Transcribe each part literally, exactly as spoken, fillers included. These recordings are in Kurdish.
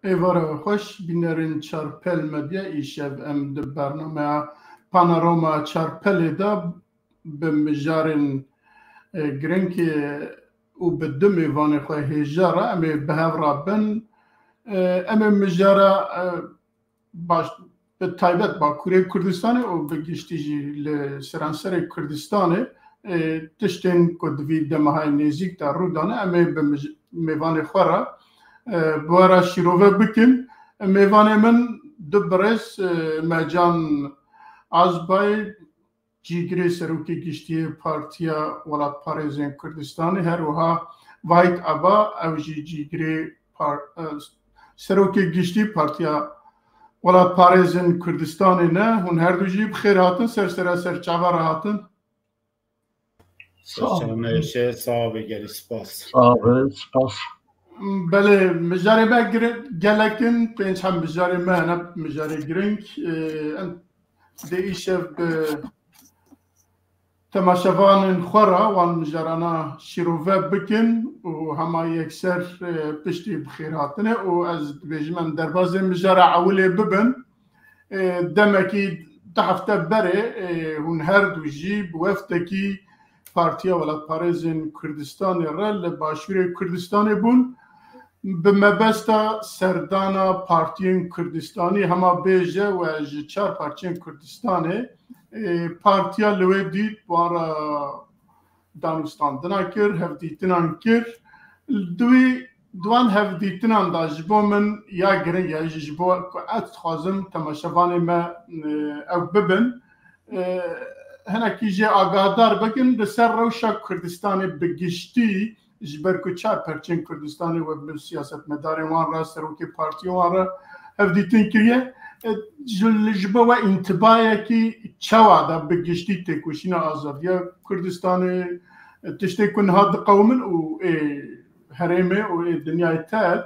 Êvara we xweş, bînerên Çarpel Medya, îşev em di bernameya Panorama Çarpelê de bi mijarên, e, girîng, e, û bi du mêvanê xwe hêja re em ê bi hev re bin. E, em ê mijara, e, baş, bi taybet Bakurê Kurdistanê û bi giştî jî li seranserê Kurdistanê, e, tiştên ku di vî demahayê nêzîk de rû dane, em ê bi mij-, mêvanê xwe re, e, bi we re şîrove bikin. Mêvanê min du birêz, e, Mecan Azbay, cîgirê serokê giştî yê Partiya Welatparêzên Kurdistanê, her wiha Vahît Aba, ew jî cîgirê par-, e, serokê giştî Partiya Welatparêzên Kurdistanê ne. Hûn her du jî bi xêr hatin, ser sera ser çava re hatin. Sağ ol. Serçavneyê şey, sağ ol, gelî spas. Sağ ol, spas. Belê, mijarê me gir-, gelek in, pênc hem mijarê me hene, mijarê girîng. Ê, em dê îşev bi temaşevanên xwe re wan mijarana şîrove bikin û hema yekser, e, piştî bi xêr hatinê û ez dibêjim em derbazê mijara ewilê bibin. E, demekî du hefte berê, e, hûn her du jî bi wefdekî Partiya Welatparêzên Kurdistanê re li Başûrê Kurdistanê bûn. Bi mebesta serdana partiyên Kurdistanî, hema bêje we ji çar parçeyên Kurdistanê, e, partiya li wê dît, wan re danûstandina kir, hevdîtinan kir. Di wî, di wan hevdîtinan de ji bo min ya giring e, ji, ji bo ku ez dixwazim temaşevanê me, e, ew bibin. E, hinekî jê agahdar bikin, li ser rewşa Kurdistanê bi giştî, ji ber ku çar perçên Kurdistanê we bi siyasetmedarên wan re, serokê partiyên wan re hevdîtin kiriye. E, ji, ji bo we întibayekî çawa da bi giştî têkoşîna azadiya Kurdistanê, e, tiştê ku niha diqewimin û ê herêmê û ê dinyayê te.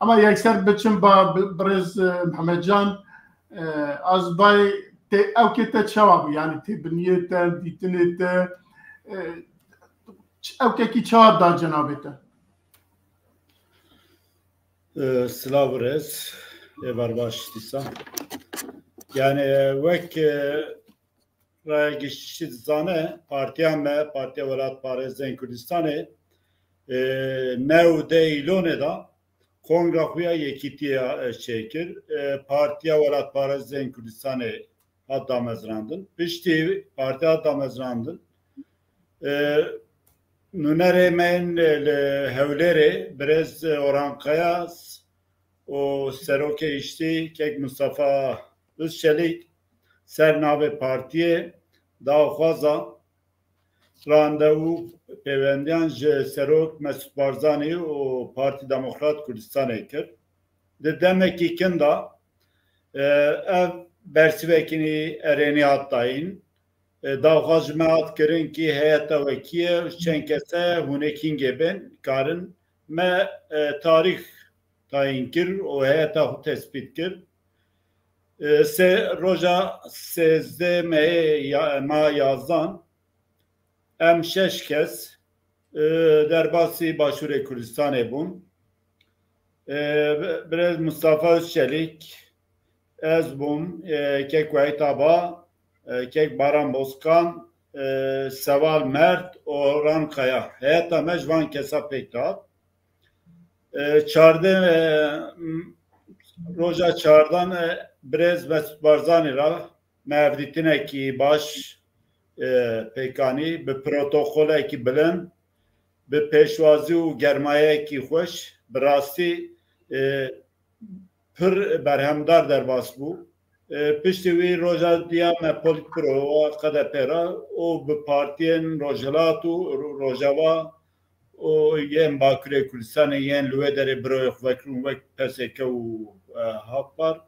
Ema yekser biçim ba bi-, birêz, e, Mihemed Can, e, Azbay tê, ew kê te çawa bû? Yani tê biniyê te, dîtinê te, e, ç-, ew kekî çawa da cenabê te? E, silav û rêz, êvar baş dîsa. Yani, e, wek, e, raya giştî dizane, partiya me, Partiya Welatparêzên Kurdistanê, e, neh û deh Îlonê de kongra xwe ya yekîtiya, e, çêkir. E, Partiya Welatparêzên Kurdistanê hat damezrandin. Piştî partiya hat damezrandin, e, nûnerê me yên li Hewlêrê, birêz Orhan Kaya û serokê giştî kek Mustafa Özçelik ser navê partiyê daxwaza randevu pêwendiyan ji Serok Mesut Barzanî û Partî Demokrat Kurdistanê kir. Di demekî kin de, e, ev bersivekî erênî hat dayîn. E, daxwaz ji me hat kirin kî heyeta we kî ye û çend kes e, hûn ê kîngê bên, karin me, e, tarîx tayîn kir û heyeta xwe tespît kir. E, sê-, roja sêzdeh mehê ya, ma yazdan, em şeş kes, e, derbasî Başûrê Kurdistanê bûn. E, bi-, birêz Mustafa Özçelik, ez bûm, e, kek Wehîd Aba, e, kek Baran Bozkan, e, Seval Mert, Orhan Kaya. Heyeta me ji van kesa pêk dihat. E, çardeh, e, m-, roja çardan, e, birêz Mesut Barzanî re me hevdîtinekî baş, e, pêkanî, bi protokolekî bilind, bi pêşwazî û germayekî xweş, bi rastî, e, pir berhemdar derbas bû. E, piştî wî roja diya me polîtburo wa Q D P re û bi partiyên Rojhilat û Ro-, Rojava û yên Bakurê Kurdistanê yên li wê derê biroyê xwe vekirin wek P S K û, e, HAPAR.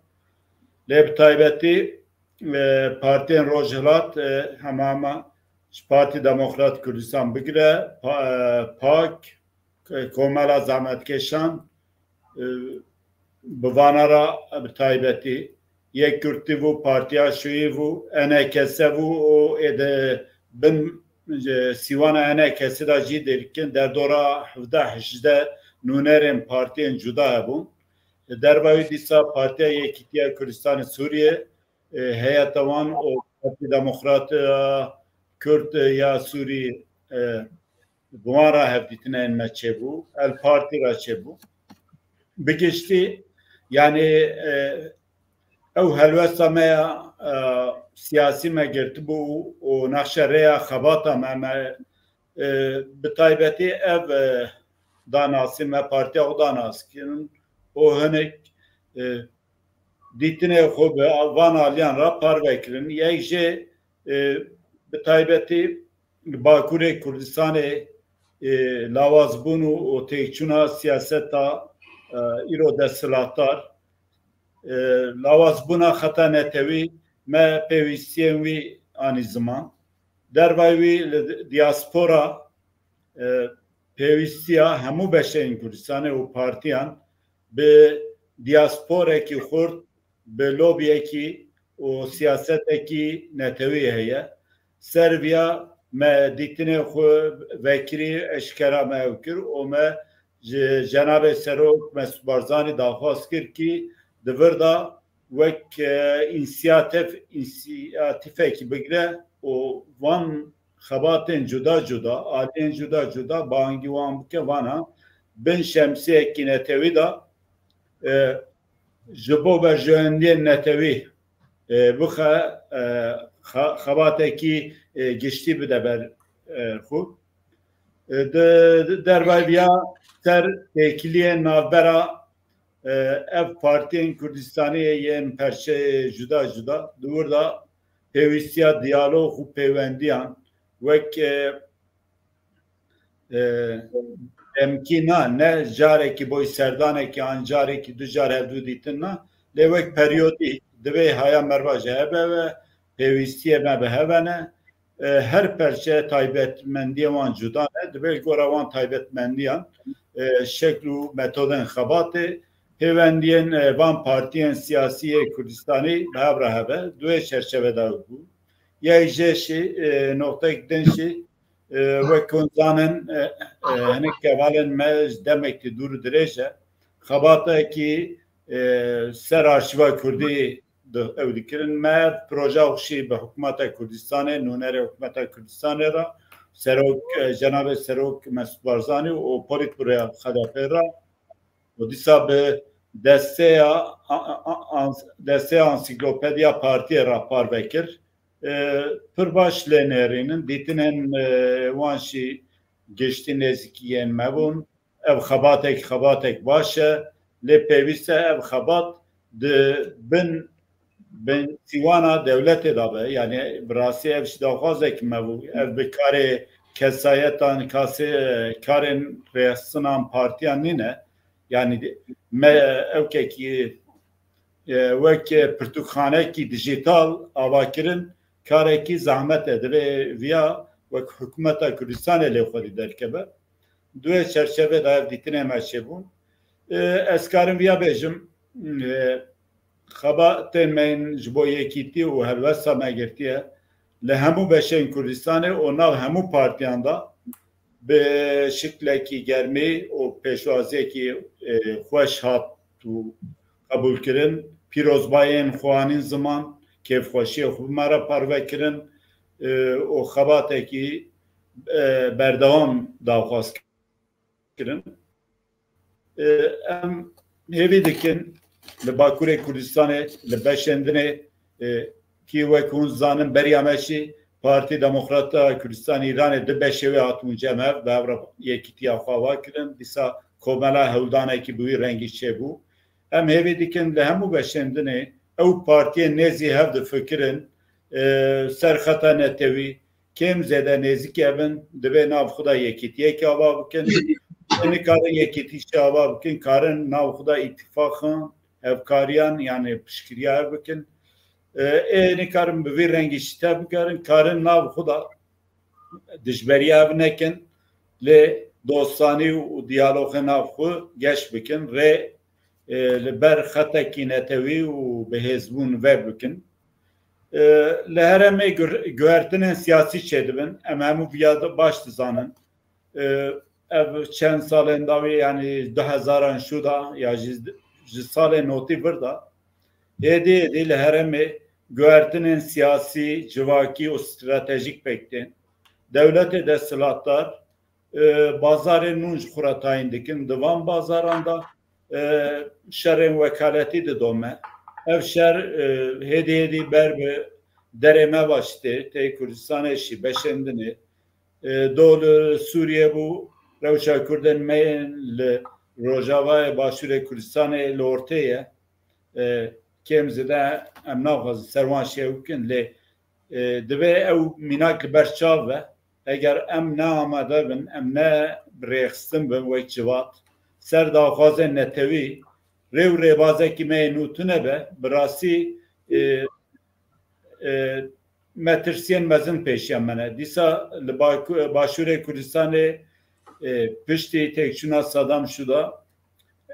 Lê bi taybetî, e, partiyên Rojhilat, e, hema hema ji Partî Demokrat Kurdistan bigire, pa-, e, PAK, Komela Zehmetkêşan, e, bi vana re bi taybetî Yekgurtî bû, Partiya Şûyî bû, E N K S bû û ê di bin, e, sîwana E N K S de jî derdikin, derdora hevdeh hejdeh nûnerên partiyên cuda hebûn. Li derva wî dîsa Partiya Yekîtiya Kurdistanê Sûriyê, e, heyeta wan û Partî Demokrat, e, Kurd, e, ya Sûrî, e, bi wan re hevdîtinên me çêbû, El Partî re çêbû. Bi giştî, yanî, e, ew helwesta me ya, e, siyasî me girtibû û nexşe rêya xebata me, me, e, bi taybetî ev, e, danasî me partiya xwe danas kirin û hinek, e, dîtinê xwe bi van aliyan re parve kirin. Yek jê, e, bi taybetî li Bakurê Kurdistanê, e, lawazbûn û, û têkçûna siyaseta, e, îro desthilatdar, e, lawazbûna xeta netewî me pêwîstiyên wî anî ziman. Dervayî wî li diaspora, e, pêwîstiya hemû beşên Kurdistanê û partiyan bi diasporekî xurt, bi lobiyekî û siyasetekî netewî heye. Ser viya me dîtinê xwe vekirî, eşkera me ew kir û me ji Cenabê Serok Mesûd Barzanî daxwaz kir kî di vir de wek, e, însiyatef-, însiyatîfekî bigire û van xebatên cuda cuda, aliyên cuda cuda bangî wan bike, vana bin şemsiyekî netewî de, e, ji bo berjewendiyên netewî, e, bixe, e, xe-, xebatekî, e, giştî bide ber, e, xwe. E, di, di dervayî viya ser têkiliyên navbera, e, ev partiyên Kurdistanê yên perçeyê cuda cuda di wir de pêwîstiya diyalog û peywendiyan wek, e, e, demkî na, ne carekî boy serdanekî an carekî du car hevdû dîtin na, lê wek periyodî divê haya merva ji hebe ve pêwîstiyê me bi heve ne. E, her perçe taybetmendiyê wan cuda ne. Divê li gora wan taybetmendiyan, e, şekl û metodên xebatê, pêwendiyên, e, van partiyên siyasî yê Kurdistanî bi hev re hebe. Di wê çerçeve de bû. Yek jê şî, e, noqtek din şî, e, wek hûn zanin, e, e, hinek hevalên me ji demekî dûr û dirêj e. Xebatekî, e, ser arşîva Kurdî di-, ew dikirin. Me proja xwe şî bi hikûmeta Kurdistanê, nûnerê hikûmeta Kurdistanê re, Serok, e, Cenabê Serok Mesûd Barzanî û Polîtburoya H D P re û dîsa bi desteya, a, a, a, ans-, desteya Ansîklopediya Partiyê re parve kir. E, pir baş lê nêrînin. Dîtinên, e, wan jî giştî nêzîkiyên me bûn. Ev xebatek, xebatek baş e, lê pêwîst e ev xebat di bin, bin sîwana dewletê de be. Yanî bi rastî ev jî daxwazek me bû. Ev bi karê kesayetan, kasê, karên rêsinan partiyan nîne. Yanî me ewkekî, e, wek pirtûkxanekî dijîtal ava kirin, karekî zehmet e. Divê viya wek hikûmeta Kurdistanê lê xwedî derkeve. Di wê çerçevê de ev dîtinê me çêbûn. E, ez karim viya bêjim, e, xebatên me yên ji bo yekîtî û helwesta me girtiye li hemû beşên Kurdistanê û nav hemû partiyan de bi şiklekî germî û pêşwaziyekî, e, xweş hat û qebûlkirin. Pîrozbayên xwe anîn ziman, kêfxweşiyê xwe bi me re parve kirin, e, û xebatekî, e, berdewam daxwaz kirin. E, em hêvî dikin li Bakurê Kurdistanê, li beşên dinê, e, kî wek hûn zanin beriya me jî Partî Demokrata Kurdistanê Îranê di beşê wê hatibûn cem hev, bi hev re yekîtiya xwe ava kirin. Dîsa komela hewldanekî bi wî rengî çêbû. Em hêvî dikin li hemû beşên dinê ew partiyên nêzî hev difikirin, e, ser xeta netewî, kêm zêde nêzîkî hebin, divê nav xwe de yekîtiyekî ava bikin. Ê nikarin yekîtî jî ava bikin, karin nav xwe de îtîfaxan, hevkariyan, yanî piştgiriya hev bikin. E, ê nikarin bi vî rengî jî tevbigerin, karin nav xwe de dijberiya hev nekin, lê dostanî û diyaloxê nav xwe geş bikin, rê, e, li ber xetekî netewî û bihêzbûn vebikin. E, li herêmê gur-, guhertinên siyasî çêdibin. Em hemû viya di-, baş dizanin. E, ev çend salên dawî, yanî du hezaran şû de ya jî ji salê notî vir de hêdî hêdî li herêmê guhertinên siyasî, civakî û stratejîk pêk tên. Dewletê desthilatdar, e, bazarên nûn ji xwe re tayîn dikin. Di van bazaran de, e, şerên wekaletî didome. Ev şer, e, hêdî hêdî ber bi derê me ve şitê, tê Kurdistanê şî beşên din ê. E, do li Sûriye bû, rewşa Kurdên me yên li Rojavayê Başûrê Kurdistanê li ortê ye. E, kêm zêde em naxwazin ser wan şêw bikin, lê, e, divê ew mînak li ber çav be. Eger em ne amade bin, em ne bi rêxistin bin wek civat, ser daxwazên netewî, rê û rêbazekî me yê nû tune be, bi rastî, e, e, metirsiyên mezin pêşiya me ne. Dîsa li Baku-, Başûrê Kurdistanê, e, piştî têkçûna Saddam Şû de,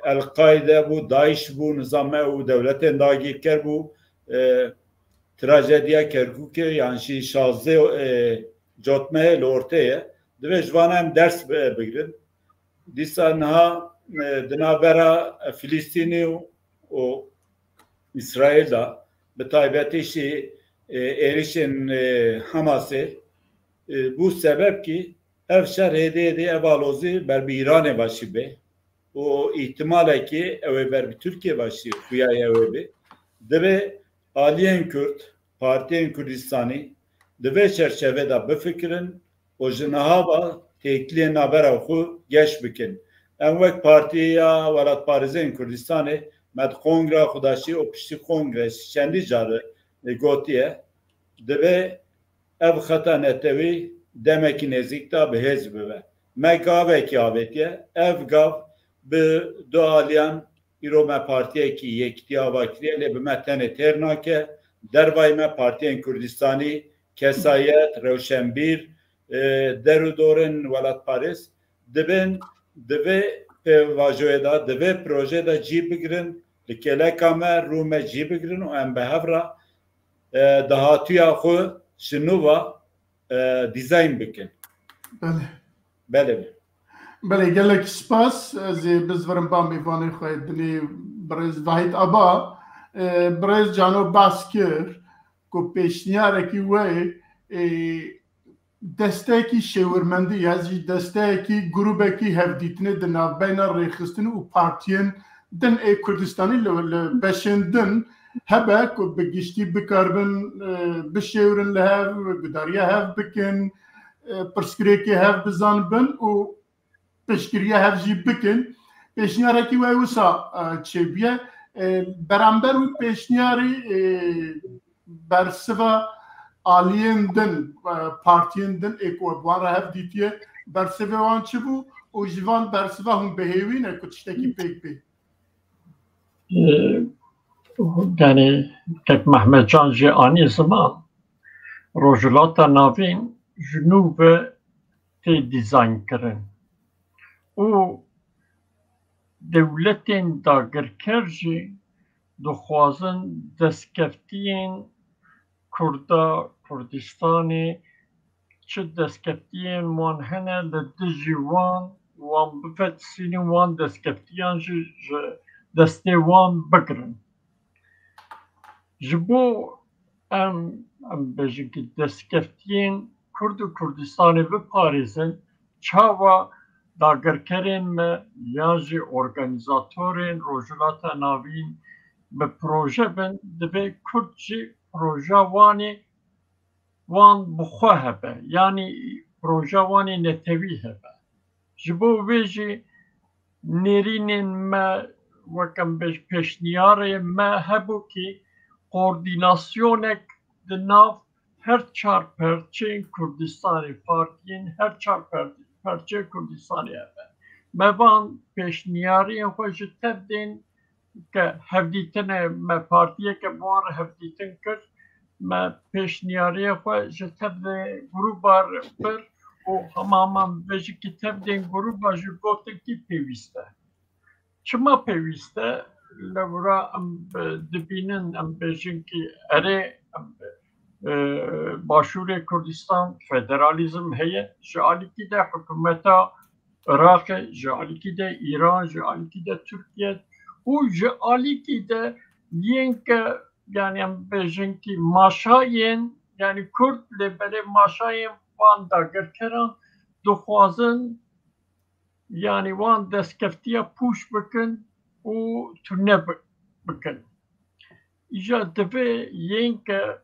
El-Qaide bû, DAIŞ bû, nizam ew dewletên dagirker bû, e, trajediya Kerkûkê, yan jî şazdeh, e, cotmehê li ortê ye. Divê ji van em ders bi-, bigrin. Dîsa niha, e, di navbera Filistînê û, û Îsraîl de, bi taybetî jî, e, êrişên, e, Hamasê, e, bû sebeb kî ev şer hêdî hêdî ev alozî ber bi Îranê ve şî bê û îhtimalekî ew ê ber bi Tirkiye ve şî xuya ye ew ê bê. Divê aliyên Kurd, partiyên Kurdistanî di vê çerçevê de bifikirin û ji niha ve têkiliyên navbera xwe geş bikin. Em wek Partiya Welatparêzên Kurdistanê me di kongra xwe de jî û piştî kongre jî çendî car, e, gotiye, divê ev xeta netewî demekî nêzîk de bi hêz bibe. Me gavekî avêtiye. Ev gav bi du aliyan îro me partiyekî yekitî ava kiriye, lê bi me tenê têr nake. Dervayî me partiyên Kurdistanî, kesayet, rewşenbîr, e, der û dorên welatparêz dibin, di vê pêvajoyê de, di vê projeyê de cî bigirin, li kêleka me, rû me cî bigirin û em bi hev re, e, dahatûya xwe ji nû ve, e, dîzayn bikin. Belê. Belê. Belê, gelek spas. Ez ê bizvirim ba mêvanê xwe dinê birêz Vahît Aba. E, birêz Cano behs kir ku pêşniyarekî we, e, destekî şêwirmendî ya jî destekî grûbekî hevdîtinê di navbeyna rêxistin û partiyên din ê Kurdistanî li, li beşên din hebe ku bi giştî bikaribin, e, bişêwirin li hev, gudariya hev bikin, e, pirsgirêkê hev bizanibin û piştgiriya hev jî bikin. Pêşniyarekî we wisa, e, çêbûye. E, beramber wî pêşniyarî, e, bersiva aliyên din, e, partiyên din ê ku bi wan re hev dîtiye, bersivê wan çi bû û ji van bersiva hûn bi hêvî ne ku tiştekî pêk bê? E, yani Kek Mehmetcan jî anî ziman, Rojhilata Navîn ji nû ve tê dîzaynkirin û dewletên dagirker jî dixwazin destkeftiyên Kurda, Kurdistanê, çi destkeftiyên wan hene li dijî wan, wan bifetisînin, wan destkeftiyan jî ji destê wan bigirin. Ji bo em, em bêjin ki destkeftiyên Kurd û Kurdistanê biparêzin, çawa dagirkerên me yan jî organîzatorên Rojhilata Navîn bi proje bin, divê Kurd jî proja wan ê wan bi xwe hebe, yanî proja wan ê netewî hebe. Ji bo vê jî nêrînên me, wek em bêj, pêşniyarê me hebû kî koordînasyonek di nav her çar perçeyên Kurdistanê, partiyên her çar per-, perçeyên Kurdistanê hebe. Me van pêşniyariyên xwe ji tev dên ke hevdîtinê me partiyeke bi wan re hevdîtin kir, me pêşniyariyê xwe ji tev de grûba re bir û hema hema vejî ki tev dên grûba jî gotin kî pêwîst e. Çima pêwîst e? Lewra em, e, dibînin, em bêjin kî erê, em, e, Başûrê Kurdistan federalîzm heye, ji alîkî de hikûmeta Iraqê, ji alîkî de Îran, ji alîkî de Tirkiye û ji alîkî de yên ke, yani em bêjin kî maşayên, yani Kurd lê belê maşayên van dagirkeran dixwazin, yani wan destkeftiya pûç bikin û tune bi-, bikin. Îja divê yên ke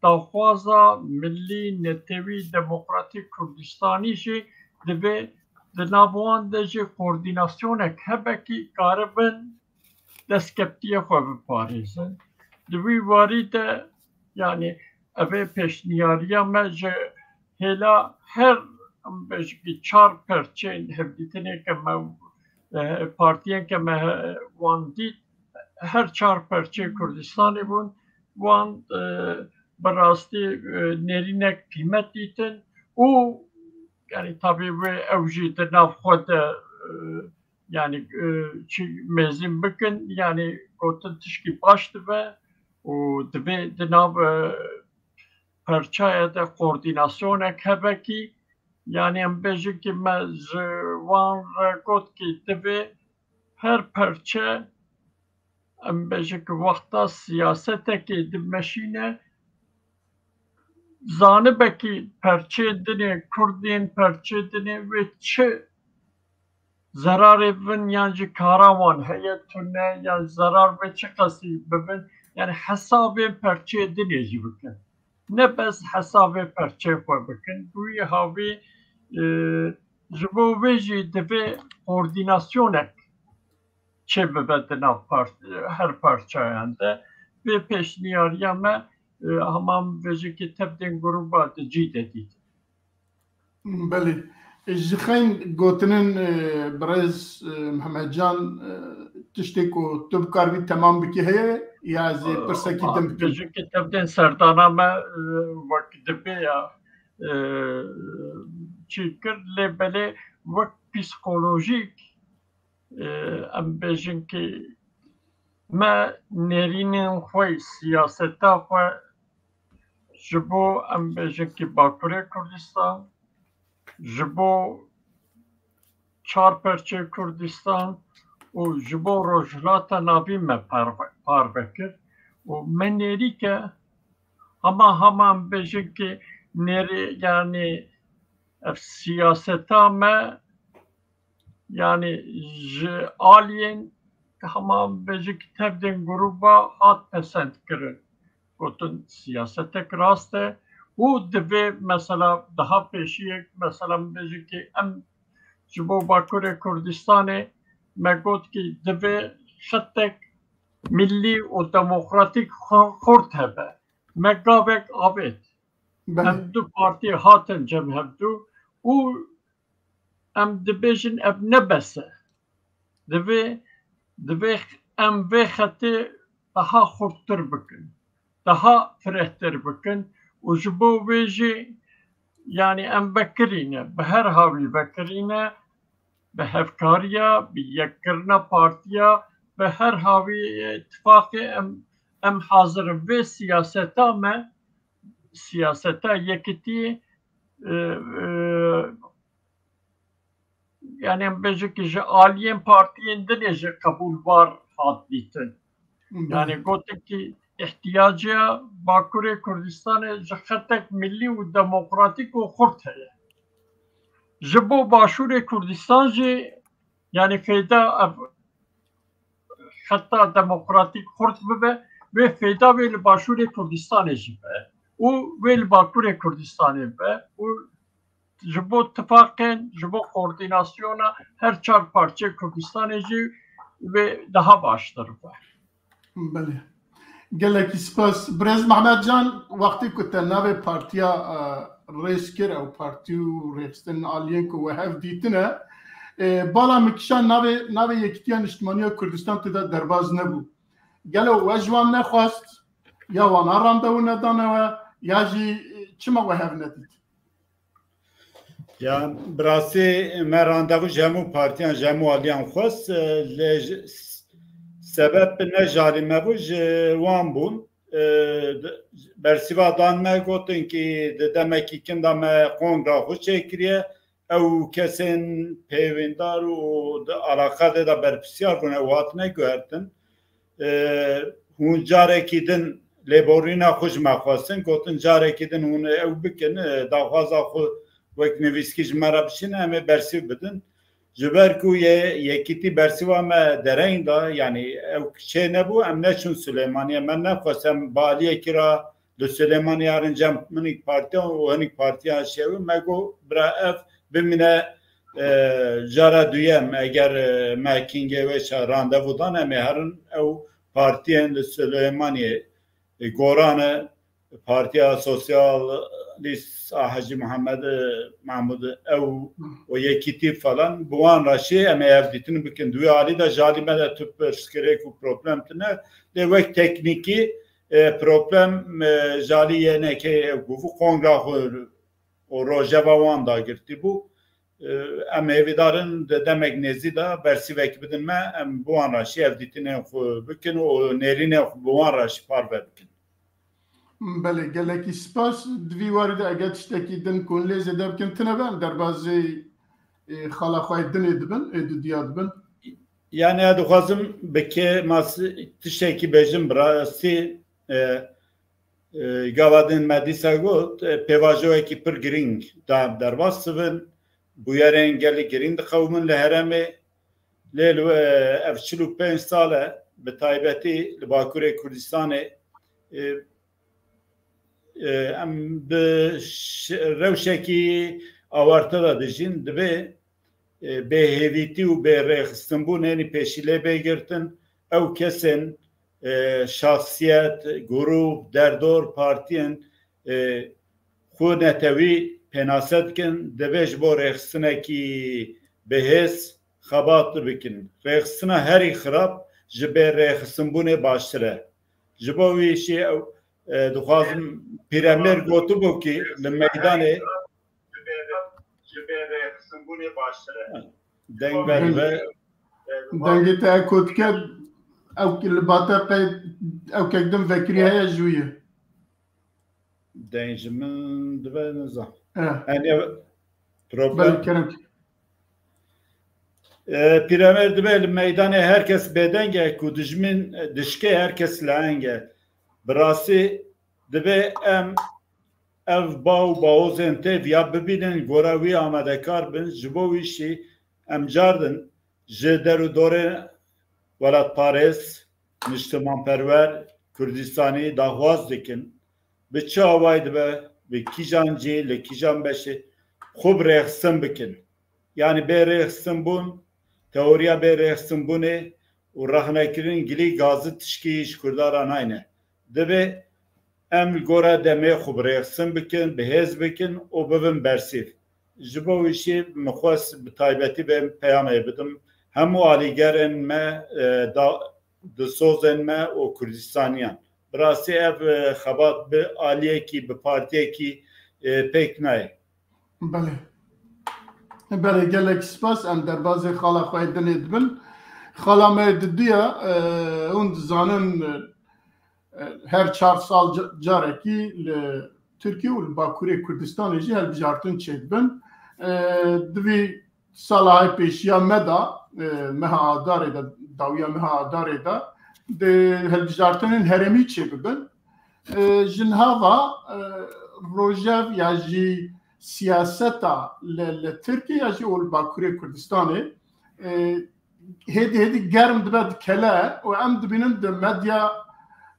daxwaza milî, netewî, demokratîk Kurdistanî jî divê di nav wan de jî koordînasyonek hebe kî karibin destkeftiye xwe biparêzin. Di wî warî de, yani, ev ê pêşniyariya me ji hêla her, em bêjikî çar perçeyên hevdîtinê ke me, e, partiyên ke me, e, wan dît, her çar perçeyê Kurdistanê bûn, wan, e, bi rastî, e, nêrînek qîmet dîtin û, yani, tabî wê ew jî di nav xwe de, e, yani, e, çi mêzin bikin, yani, gotin tişkî baş dibe û divê di nav, e, perçaya de koordînasyonek hebe kî, yani, em bêjin kî me ji wan re got kî divê her perçe, em bêjin kî wexta siyasetekê dimeşîne, zanibe kî perçeyên din ê, Kurdên perçeyê din ê wê çi zerarê bin yan jî kara wan heye tune, yan zerar ve çi qasî bibin, yani hesabên perçeyê din ê jî bikin. Ne bes hesabê perçeyê xwe bikin. Bi wî havî, e, ji bo vê jî divê koordînasyonek çê bibe di nav par-, her parçayan de. Vê pêşniyariya me, e, hema min vêjikî tevdên grûba di cî de dît. Belê. Ji xeyn gotinên, e, birêz, e, Mihemedcan, e, tiştê ku tu bikaribî temam bikî heye ya ez ê pirsekî din bikim? Vêjikî tevdên serdana me, e, wek dibê ya, e, çî kir, lê belê wek psîkolojîk, e, em bêjin ki me nêrînên xwe, siyaseta xwe ji bo, em bêjin ki Bakurê Kurdistan, ji bo çar perçeyê Kurdistan û ji bo Rojhilata Navîn me parve, parve kir û me nêrîke hema, hema em bêjin ki nêrî, yani ev siyaseta me, yani ji aliyên hema em bêjin ki tevdên grûba hat pesend kirin. Gotin siyasetek rast e û divê mesela daha pêşiyek, mesela em bêjin ki em ji bo Bakurê Kurdistanê me got ki divê xetek milî û demokratîk xu-, xurt hebe. Me gavek avêt. Belê. Em du partî hatin cem hevdu û em dibêjin ev ne bes e. Divê, divê em vê xetê daha xurttir bikin, daha firehtir bikin û ji bo vê jî, yani em vekirîne, bi her havî vekirîne, bi hevkariya, bi yekkirina partiya, bi her havî, e, tifaqê em, em hazir in vê siyaseta me, siyaseta yekitiyê, e, e, yani em bêjin ki ji aliyên partiyên din ê jî qebûlbar hat dîtin. Hı hı. Yani gotin ki îhtiyaciya Bakurê Kurdistanê ji xetek milî û demokratîk û xurt heye. Ji bo Başûrê Kurdistan jî, yani fêda ev xeta demokratîk xurt bibe, wê fêda wê li Başûrê Kurdistanê jî be û wê li Bakurê Kurdistanê be û ji bo tifaqên, ji bo koordînasyona her çar parçeyê Kurdistanê jî wê daha baştir be. Belê. Gelekî spas. Birêz Mehmet Can, wextê ku te navê partiya, e, rêz kir, ew partî û rêxistin aliyên ku we hev dîtine, e, bala min kişand navê, navê Yekîtiya Niştimaniya Kurdistan tu de derbaz nebû. Gelo we ji wan nexwest, ya wana randewu nedane we, ya jî, e, çima we hev nedît? Ya, bi rastî me randevu ji hemû partiyan, ji hemû aliyan xwest, e, lê ji, s-, sebeb ne ji alî me bû, ji wan bûn. E, d-, bersiva dan me, gotin ki di demekî kin de me kongra xwe çêkiriye. ew kesên peyvêndar û di alaqa de de berpirsiyar bûn, ew hatine guhertin. E, hûn carekî din lêborîna xwe ji me xwestin, gotin carekî din hûn ew bikin, e, daxwaza xwe wek nivîskî ji me re bişînin, em ê bersîv bidin. Ji ber ku ye, yekîtî bersîva me dereng da, yanî ew çê nebû, em neçûn Silêmaniyê, me nexwest em bi aliyekî re li Silêmaniyê herin cem hinek partiyan û hinek partiya şewî, me got bira ev bimîne, e, cara duyem, eger, e, me kingê wê ça randevu dan, em ê herin ew partiyên li Silêmaniyê, e, gorane, Partiya Sosyalîst a Hecî Mihemed, e, Mahmud ew û yekîtî falan, bi wan re şê em ê hevdîtin bikin. Di wê alî de ji alî me de tu pirsgirêk û problem tune, lê wek teknîkî, e, problem, e, ji alî Y N K ew ku bû kongra xwe û rojeva wan dagirtî bû. E, em hêvîdar in di demek nêzî de bersîvek bidin me, em bi wan re şî hevdîtinên xwe bikin û nêrînên xwe bi wan re şî parve bikin. Belê, gelekî spas. Di vî warî de eger tiştekî din ku hûn lê zêde bikin tune be, em derbazê, e, xala xwe yê dinê dibin, ê dudiya dibin. Yani ez dixwazim bi kê mas tiştekî bêjim bi rastî, e, e, gava din me dîsa got, e, pêvajoyekî pir girîng da derbas sivin, bûyerên gelî girîng diqewimin li herêmê. Lê li, e, ev çil û pênc sal e, bi taybetî li Bakurê Kurdistanê, e, e, em bi ş-, rewşekî awarte de dijîn, divê, e, bêhêvîtî û bêrêxistinbûn ênî pêşî lê bê girtin. Ew kesên, e, şaxsiyet, grûp, derdor, partiyên, e, xwe netewî pênase dikin, divê ji bo rêxistinekî bihêz xebat bikin. Rêxistina herî xirab ji bêrêxistinbûnê baştir e. Ji bo wî jî ew, e, dixwazim Pîremêr gotibû ki li meydanê deng vedibe. Dengê te eko dike, ew li ba te qey ew kek din vekirî heye ji wî ye. Deng ji min dibe nizam. E. Yani problem. Belê, kerem. E, Pîremêr dibe li meydanê herkes bêdeng e ku dijmin, e, dişkê herkes leheng e. Bi rastî dibe em ev ba û bawozên tê viya bibînin, gora wî amadekar bin. Ji bo wî jî em cardin ji der û dorê welatparêz, niştimanperwer, Kurdistanî daxwaz dikin. Bi çi awayî dibe, bi kîjan cî, li kîjan beşê xwe bi rêxistin bikin. Yani bê rêxistinbûn, teoriya bê rêxistinbûnê û rexnekirin gilî gazî tişkî ji Kurda re nayne. Divê em li gora demê xwe bi rêxistin bikin, bi hêz bikin û bibin bersîv. Ji bo wî jî min xwest bi taybetî vê peyamê bidim hemû alîgerên me, e, da, dilsozên me û Kurdistaniyan. Bi rastî ev, e, xebat bi aliyekî, bi partiyekî, e, pêk nayê. Belê. Belê, gelek spas. Em derbazê xala xwe yê dinê dibin. Xala me yê didiya, e, hûn dizanin, e, her çar sal ca-, carekî li Tirkiye û li Bakurê Kurdistanê jî hilbijartin çêdibin. E, di vî sala hay pêşiya me de, e, meha Adarê de, dawiya meha Adarê de, di hilbijartinên herêmî çêbibin. E, ji niha ve, e, rojev ya jî siyaseta li, li Tirkiye ya jî û li Bakurê Kurdistanê, e, hêdî hêdî germ dibe, dikele û em dibînin di medya,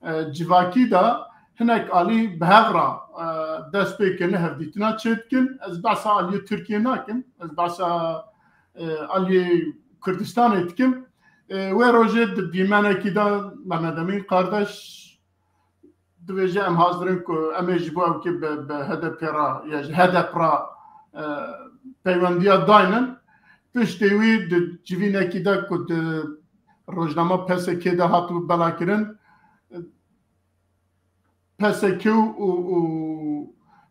e, civakî de hinek alî bi hev re, e, dest pê kirine, hevdîtina çêdikin. Ez behsa aliyê Tirkiye nakim, ez behsa, e, aliyê Kurdistanê dikim. E, wê rojê di dîmenekî de Mehmet Emîn Kardeş dibêje, em hazir in ku em ê ji bo ew kê bi, bi H D P re ya ji H D P re, e, peywendiya daynin. Piştê wî di civînekî de ku di rojnama P S K de hatibû belakirin, P S K û, û, û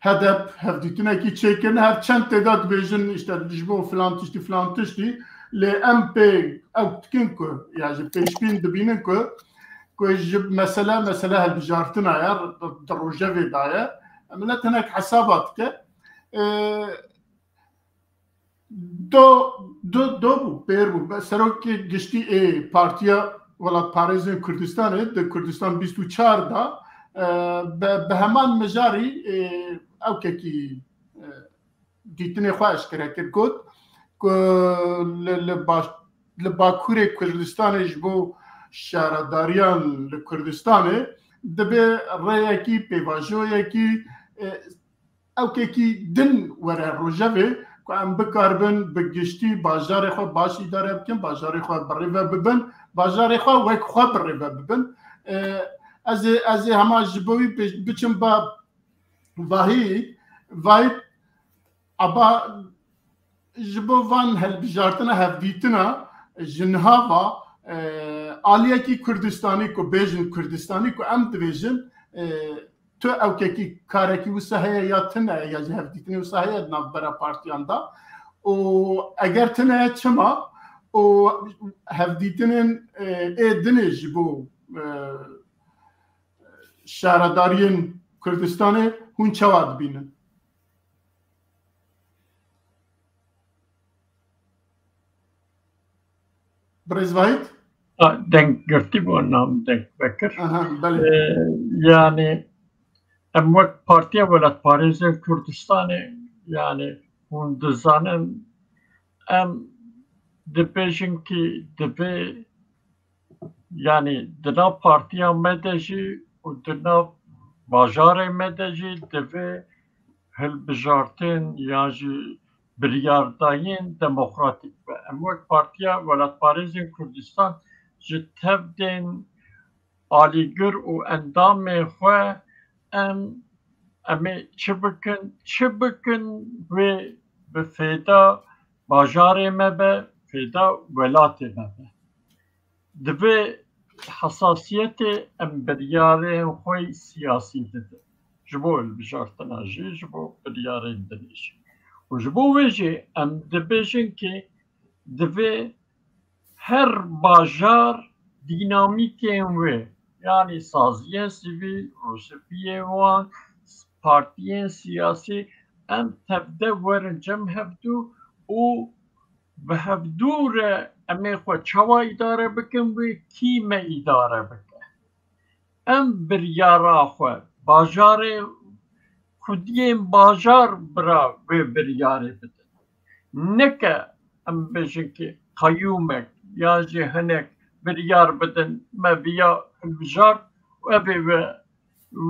H D P hevdîtinekî çêkirin. Her çend tê de dibêjin, işte, ji bo filan tiştî, filan tiştî. Lê em pê ew dikin ku, ya ji pêşbîn dibînin ku, ku ji mesele, mesele hilbijartina ye, di, di rojevê de ye. Milet hinek hesaba dike. Ee, Do, do, do bû, pêr bû. Serokê giştî ê Partiya Welatparêzên Kurdistanê di Kurdistan bîst û çar de, e, bi, bi heman mijarî, e, ewkekî, e, dîtinê xwe eşkere kir, got ku li, li baş, li Bakurê Kurdistanê ji bo şaredariyan li Kurdistanê dibe rêyekî, pêvajoyekî, e, ewkekî din were rojevê ku em bikaribin bi giştî bajarê xwe baş îdare bikin, bajarê xwe bi rê ve bibin, bajarê xwe wek xwe bi rê ve bibin. E, ez ê, ez ê hema ji bo wî bi-, biçim ba Vahî, Vahî, aba ji bo van hilbijartina hevdîtina ji niha va, e, aliyekî Kurdistanî ku bêjin Kurdistanî ku em dibêjin, e, tu ewkekî karekî wisa heye ya tune ye, ya jî hevdîtinê wisa heye di navbera partiyan de. Û eger tune ye, çima? Û hevdîtinên, e, ê dinê ji bo, e, şaredariyên Kurdistanê hûn çawa dibînin? Birêz Vahît? A, deng girtî bû, nam deng vekir. Aha, belê. Ee, yani, em wek Partiya Welatparêzên Kurdistanê, yani, hûn dizanin, em dibêjin ki divê, yani, di nav partiya me de jî û di nav bajarê me de jî divê hilbijartin yan jî biryardayîn demokratîk be. Em wek Partiya Welatparêzên Kurdistan ji tevdên alîgir û endamên xwe em, em ê çi bikin, çi bikin wê bi fêda bajarê me be, fêda welatê me be. Divê hesasiyetê em biryarên xwe siyasî didin. Ji bo hilbijartina jî, ji bo biryarên dinê jî. Û ji bo wê jî em dibêjin ki divê her bajar dînamîkên wê, yanî saziyên sivîl, rûspiyên wan, partiyên siyasî, em tevde werin cem hevdû û bi hevdû re em ê xwe çawa îdare bikin, wê kî me îdare bike. Em biryara xwe bajarê, xwediyên bajar bira wê biryarê bidin. Neke em bêjin ki qeyûmek ya jî hinek biryar bidin, me viya hilbijart û ev ê we,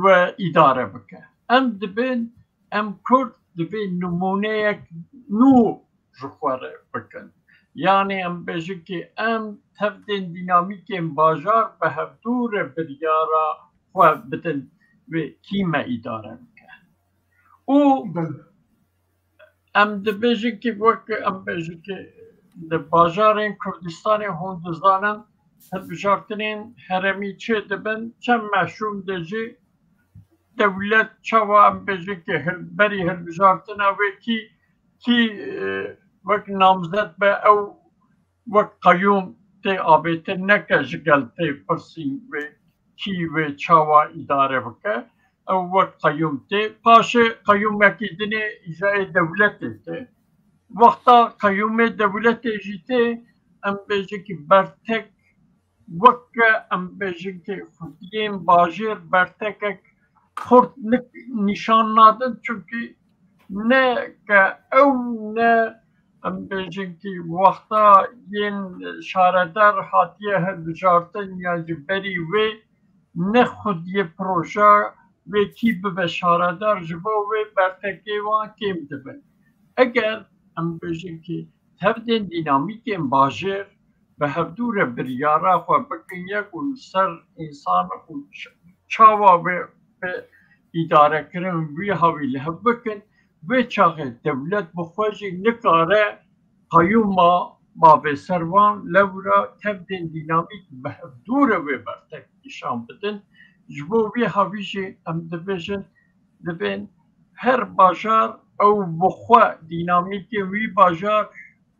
we îdare bike. Em dibên, em Kurd divê nimûneyek nû ji xwe re bikin. Yanî em bêjin ki em tevdên dînamîkên bajar bi hevdû re biryara xwe bidin wê kî me îdare bike. Û Belê. Em dibêjin ki wek em bêjin ki di bajarên Kurdistanê hûn dizanin hilbijartinên herêmî çê dibin, çend meşûm de jî dewlet çawa em bêjin ki hil-, berî hilbijartina wê kî, kî, e, wek namzet be ew wek qeyûm tê avêtin, neke ji gel tê pirsîn wê kî wê çawa îdare bike, ew wek qeyûm tê. Paşê qeyûmekî dinê îcayê dewletê tê. Wexta qeyûmê dewletê jî tê, em bêjin ki bertek, weke em bêjin ki xwediyên bajêr bertekek xurt nik-, nîşan nadin, çunkî ne ke ew ne em bêjin ki wexta yên şaredar hatiye hilbijartin yan jî berî wê ne xwediyê proja wê kî bibe şaredar, ji bo wê bertekê wan kêm dibin. Eger em bêjin ki tevdên dînamîkên bajêr bi hevdû re biryara xwe bikin yek û li ser însan û ç-, çawa wê bi îdarekirin wî hawî li hev bikin, wê çaxê dewlet bi xwe jî nikare qeyûma bavê ser wan lewra tevdên dînamîk bi hevdû re wê bertek nîşan bidin. Ji bo wî hawî jî em dibêjin, dibên her bajar ew bi xwe dînamîkê wî bajar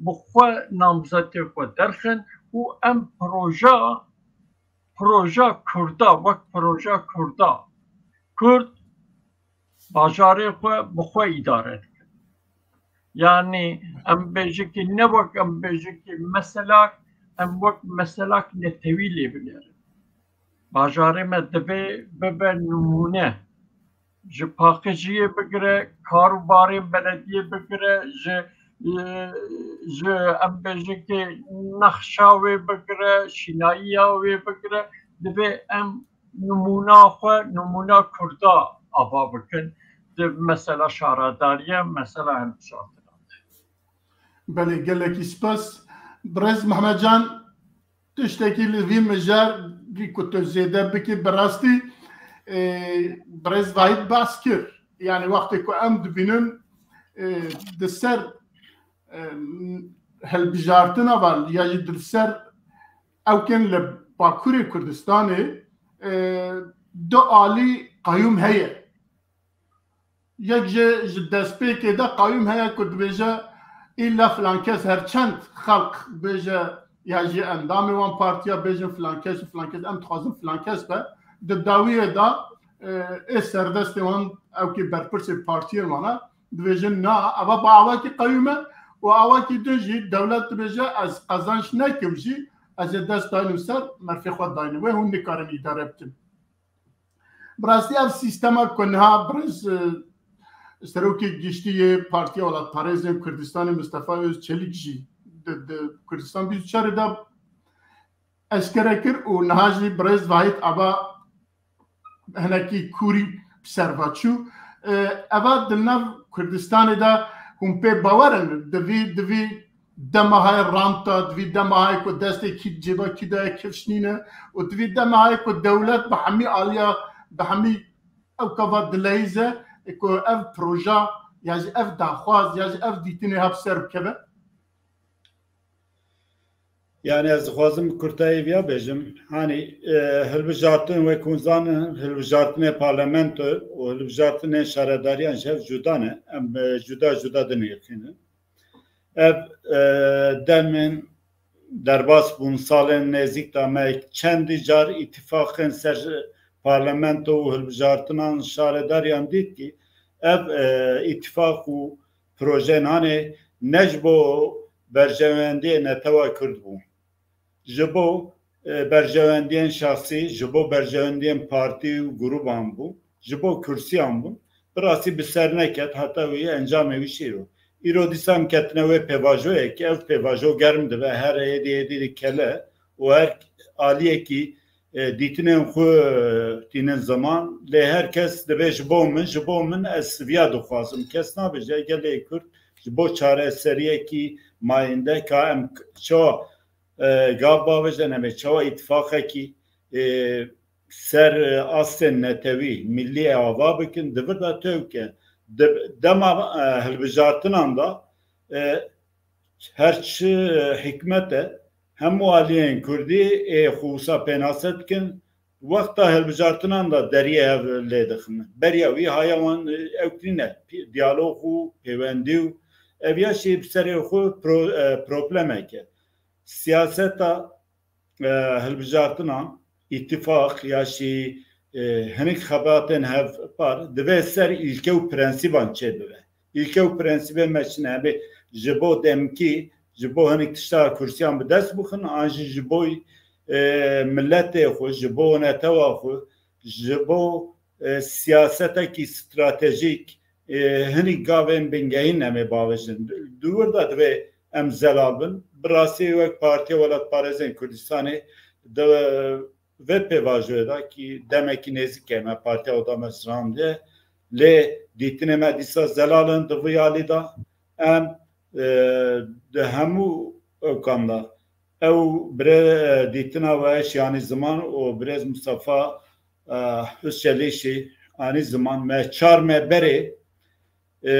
bi xwe namzetê xwe derxin û em proja, proja Kurda, wek proja Kurda, Kurd bajarê xwe bi xwe îdare dikin. Yanî em bêjikî ne wek em bêjikî meselak, em wek meselak netewî lê binerin. Bajarê me divê bibe nimûne. Ji paqijiyê bigire, kar û barên belediyê bigire, ji, ji em bêjikê nexşa wê bigire, şînayiya wê bigire, divê em nimûna xwe, nimûna Kurda ava bikin di mesela şaredariye, mesela hilbijartina de. Belê, gelekî spas. Birêz Mehmet Can, tiştekî li vî mijarî ku tu zêde bikî, bi rastî, e, birêz Vahît behs kir. Yani wextê ku em dibînin, e, di ser, e, hilbijartina van ya jî di ser ewkên li Bakurê Kurdistanê, e, du alî qeyûm heye. Yek ji, ji destpêkê de qayûm heye ku dibêje, îlla filan kes, her çend xelq bêje ya jî endamê wan partiya bêjin filan kes û filan kes, em dixwazin filan kes be. Di dawiyê de, e, ê serdestê wan, ewkî berpirsê partiyên wan e, dibêjin na, eva bi awakî qayûm e û awakî din jî dewlet dibêje ez qezanç nekim jî, ez ê dest daynim ser merfê xwe daynim. Wê hûn nikarin îdare bikin. Bi rastî ev sîstema ku niha birêz, e, serokê giştî yê Partiya Welatparêzên Kurdistanê Mistefa Özçelik jî di, di Kurdistan bîst û çar de eşkere kir û niha jî birêz Vahît Aba hinekî kûrî bi ser ve çû. E, eva di nav Kurdistanê de hûn pê bawer in, di vî, di vî dema hay ranta, di vî dema hay ku destê kî cêba kî de ye kifş nîne û di vî dema hay ku dewlet bi hemî aliya, bi hemî ew kava dileyîze ku ev proja ya jî ev daxwaz ya jî ev dîtinê hep ser bikeve? Yani ez dixwazim bi kurtayî viya bêjim. Hani, e, hilbijartin wek hûn zanin, hilbijartinê parlamento û hilbijartinê şaredariyan ji hev cuda ne. Em, e, cuda cuda dinirxînin. Ev, e, demên derbas bûn, salên nêzîk de me çendî car îtîfaqên ser parlamento û hilbijartinan şaredariyan dît kî ev, e, îtîfaq û projeyên hanê ne ji bo berjewendiyê netewa Kurd bû. Ji bo, e, berjewendiyên şexsî, ji bo berjewendiyên partî û grûban bû, ji bo kursiyan bû. Bi rastî bi ser neket, heta wî encamê wî şîro. Îro dîsa em ketine wê pêvajoyê ki ev pêvajo germ dibe, her êdî êdî dikele û her aliyekî, e, dîtinên xwe tînin ziman. Lê her kes dibê ji bo min, ji bo min ez viya dixwazim. Kes nabêje gelê Kurd ji bo çareseriyekî mayînde ka em çawa, e, gav bavêjin, em ê çawa îtifaqekî, e, ser, e, astên netewî, millî ava bikin, di vir de tewke. Di, dema, e, hilbijartinan de, e, her çi hikmet e, hemû aliyên Kurdî ê xwe wisa pênase dikin, wexta hilbijartinan de deriyê hev lê dixin. Beriya wî haya wan, e, ew tîne, diyalog û pêwendî û ev ya jî bi serê xwe pro-, e, problemek e. Siyaseta, e, hilbijartinan, îtîfaq ya jî, e, hinek xebatên hevpar divê ser îlke û prensîban çêbibe. Îlke û prensîbên me çi ne? Em ê ji bo demkî, ji bo hinek tişta kursiyan bi dest bixin, an jî ji bo, e, miletê xwe, ji bo netewa xwe, ji bo, e, siyasetekî stratejîk, e, hinek gavên bingehîn em ê bavêjin. Di wir de divê em zelal bin. Bi rastî wek Partiya Welatparêzên Kurdistanê di vê pêvajoyê de kî demekî nêzîk e me Partiya Oda me strandiye. Lê dîtinê me dîsa zelal in di vî alî de. Em, e, di hemû ewkan de ew bire, e, dîtina we şî anî ziman û birêz Mustafa, e, Özçelik jî anî ziman. Me çar me berê, e,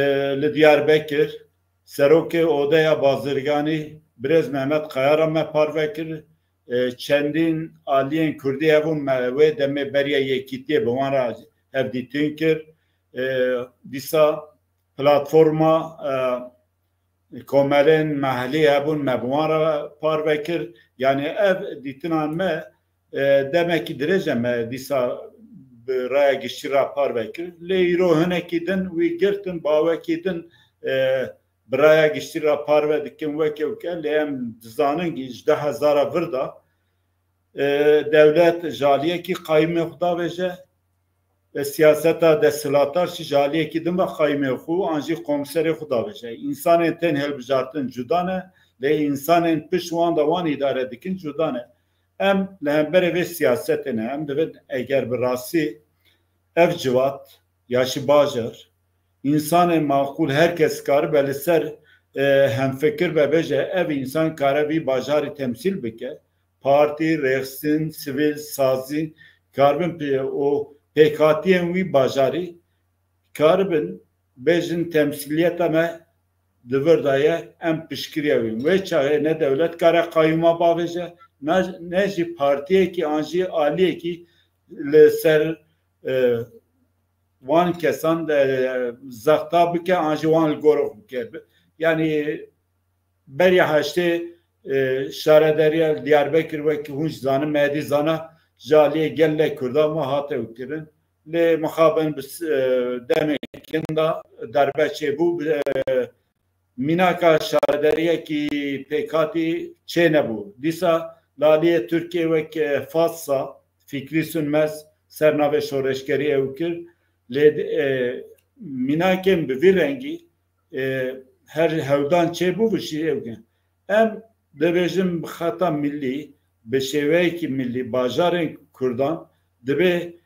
li Diyarbekir, serokê Odeya Bazirganî birêz Mehmet Kaya re me parve kir. E, çendîn aliyên Kurdî hebûn, me wê demê beriya Yekîtiyê bi wan re hevdîtin kir. E, dîsa platforma, e, komelên mehellî hebûn, me bi wan re parve kir. Yanî ev dîtinan me, e, demekî dirêj e me dîsa bi raya giştî re parve kir. Lê îro hinekî din wî girtin, bi awekî din, e, bi raya giştî re parve dikin weke weke, lê em dizanin ki ji du hezara vir de, e, dewlet ji aliyekî qayîmê xwe davêje, e, siyaseta desthilatdar jî ji aliyekî din ve qayîmê xwe an jî komiserê xwe davêje. Însanên tên hilbijartin cuda ne, lê însanên pişt wan de wan îdare dikin cuda ne. Em li hemberê vê siyasetê ne. Em divin eger bi rastî ev civat ya jî bajar, însanên maqûl, her kes karibe li ser, e, hemfikir be, bêje ev însan kare vî bajarî temsîl bike, partî, rêxistin, sivîl, sazî karibin pê-, û pêkhatiyên wî bajarî karibin bêjin temsîliyeta me di vir de ye, em piştgiriya wî. Wê çaxê ne dewlet kare qayûma bavêje, ne, ne jî partiyekî an jî aliyekî li ser, e, wan kesan de, e, zexta bike an jî wan li gor xwe bike. Yanî beriya heştê, e, şaredariya Diyarbekir wekî hûn jî zanin, me hêdî zana ji aliyê gelek Kurdan ve hate ew kirin. Lê mixabin bi s-, e, demekên de derbe çêbû, bi, e, mînaka şaredariyekî pêkhatî çênebû. Dîsa li aliyê Tirkiyê wek, e, FATSA, Fikrî Sönmez, ser navê şoreşgerî ew kir. Lê, e, mînakên bi vî rengî, e, her hewldan çêbû bi şî ew kirin. Em dibêjin bi xeta millî, bi şêweyekî millî, bajarên Kurdan dibê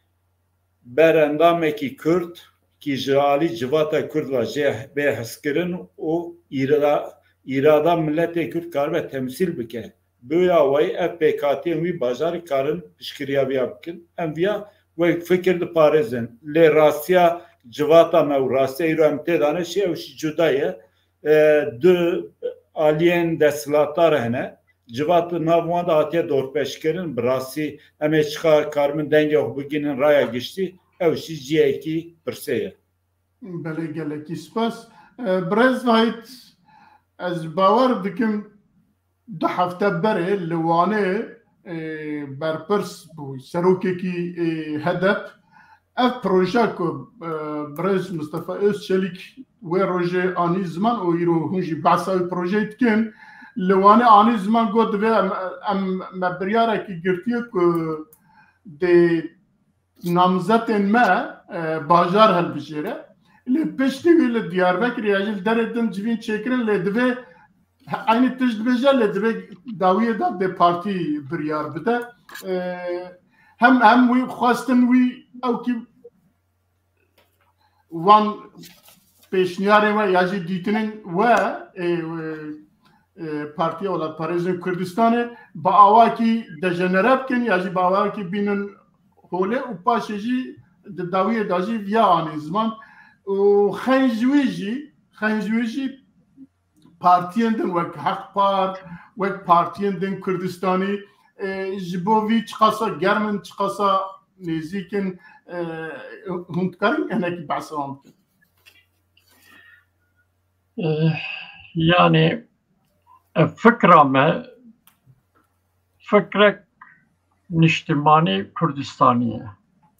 berendamekî Kurd kî ji alî civata Kurd ve jê bê hezkirin û îra-, îrada miletê Kurd karibe temsîl bike. Bi wê awayî ev pêkhatiyên wî bajarî karin piştgiriya viya bikin. Em viya wek fikir diparêzin. Lê rastiya civata me û rastiya îro em tê de ne jî ew jî cuda ye. E, du aliyên desthilatdar hene. Civat di nav wan de hatiye dorpêçkirin. Bi rastî em ê çiqa karibin dengê xwe bigihînin raya giştî, ew jî cihekî pirsê ye. Belê, gelekî spas. E, Birêz Vahît, ez bawer dikim du hefte berê li Wanê, e, berpirs bû, serokekî, e, HEDEP. Ev proje ku, e, Birêz Mistefa Özçelîk wê rojê anî ziman û îro hûn jî behsa wî projeyê dikin, li Wanê anî ziman, got, divê em, em, me biryarekî girtiye ku dê namzetên me, e, bajar hilbijêre. Lê piştî wî li Diyarbekirê ya jî li derê din civîn çêkirin, lê divê eynî tişt dibêje, lê divê dawiyê de dê partî biryar bide. E, hem, hem wî xwestin wî ew kî wan pêşniyarên we ya jî dîtinên we, ê, e, e, Partiya Welatparêzên Kurdistanê bi awakî dejenere bikin ya jî bi awakî bînin holê û paşê jî di dawiyê de jî viya anîn ziman û xeyn ji wî jî, xeyn ji wî jî partiyên din wek Haq Par, wek partiyên din Kurdistanî, e, ji bo vî çiqasa germ in, çiqasa nêzîk in, e, hûn dikarin hinekî behsa wan bikin? E, yanî, e, fikra me, fikrek niştimanî Kurdistanî ye.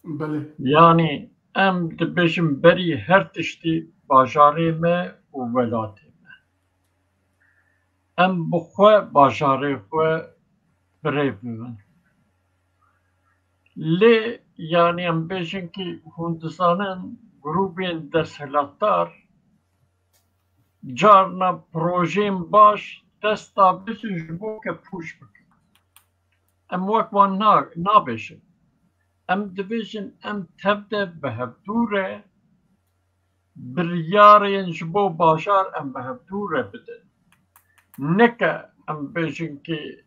Belê. Yanî, em dibêjin berî her tiştî bajarê me û welatê me. Em bi xwe bajarê xwe bi rê bibin. Lê, yanî, em bêjin ki hûn dizanin grûbên desthilatdar carna projeyên baş dest dabisin ji bo ke pûç bikin. Em wek wan na-, nabêjin. Em dibêjin em tev de bi hevdû re biryarên ji bo bajar em bi hevdû re bidin. Neke em bêjin ki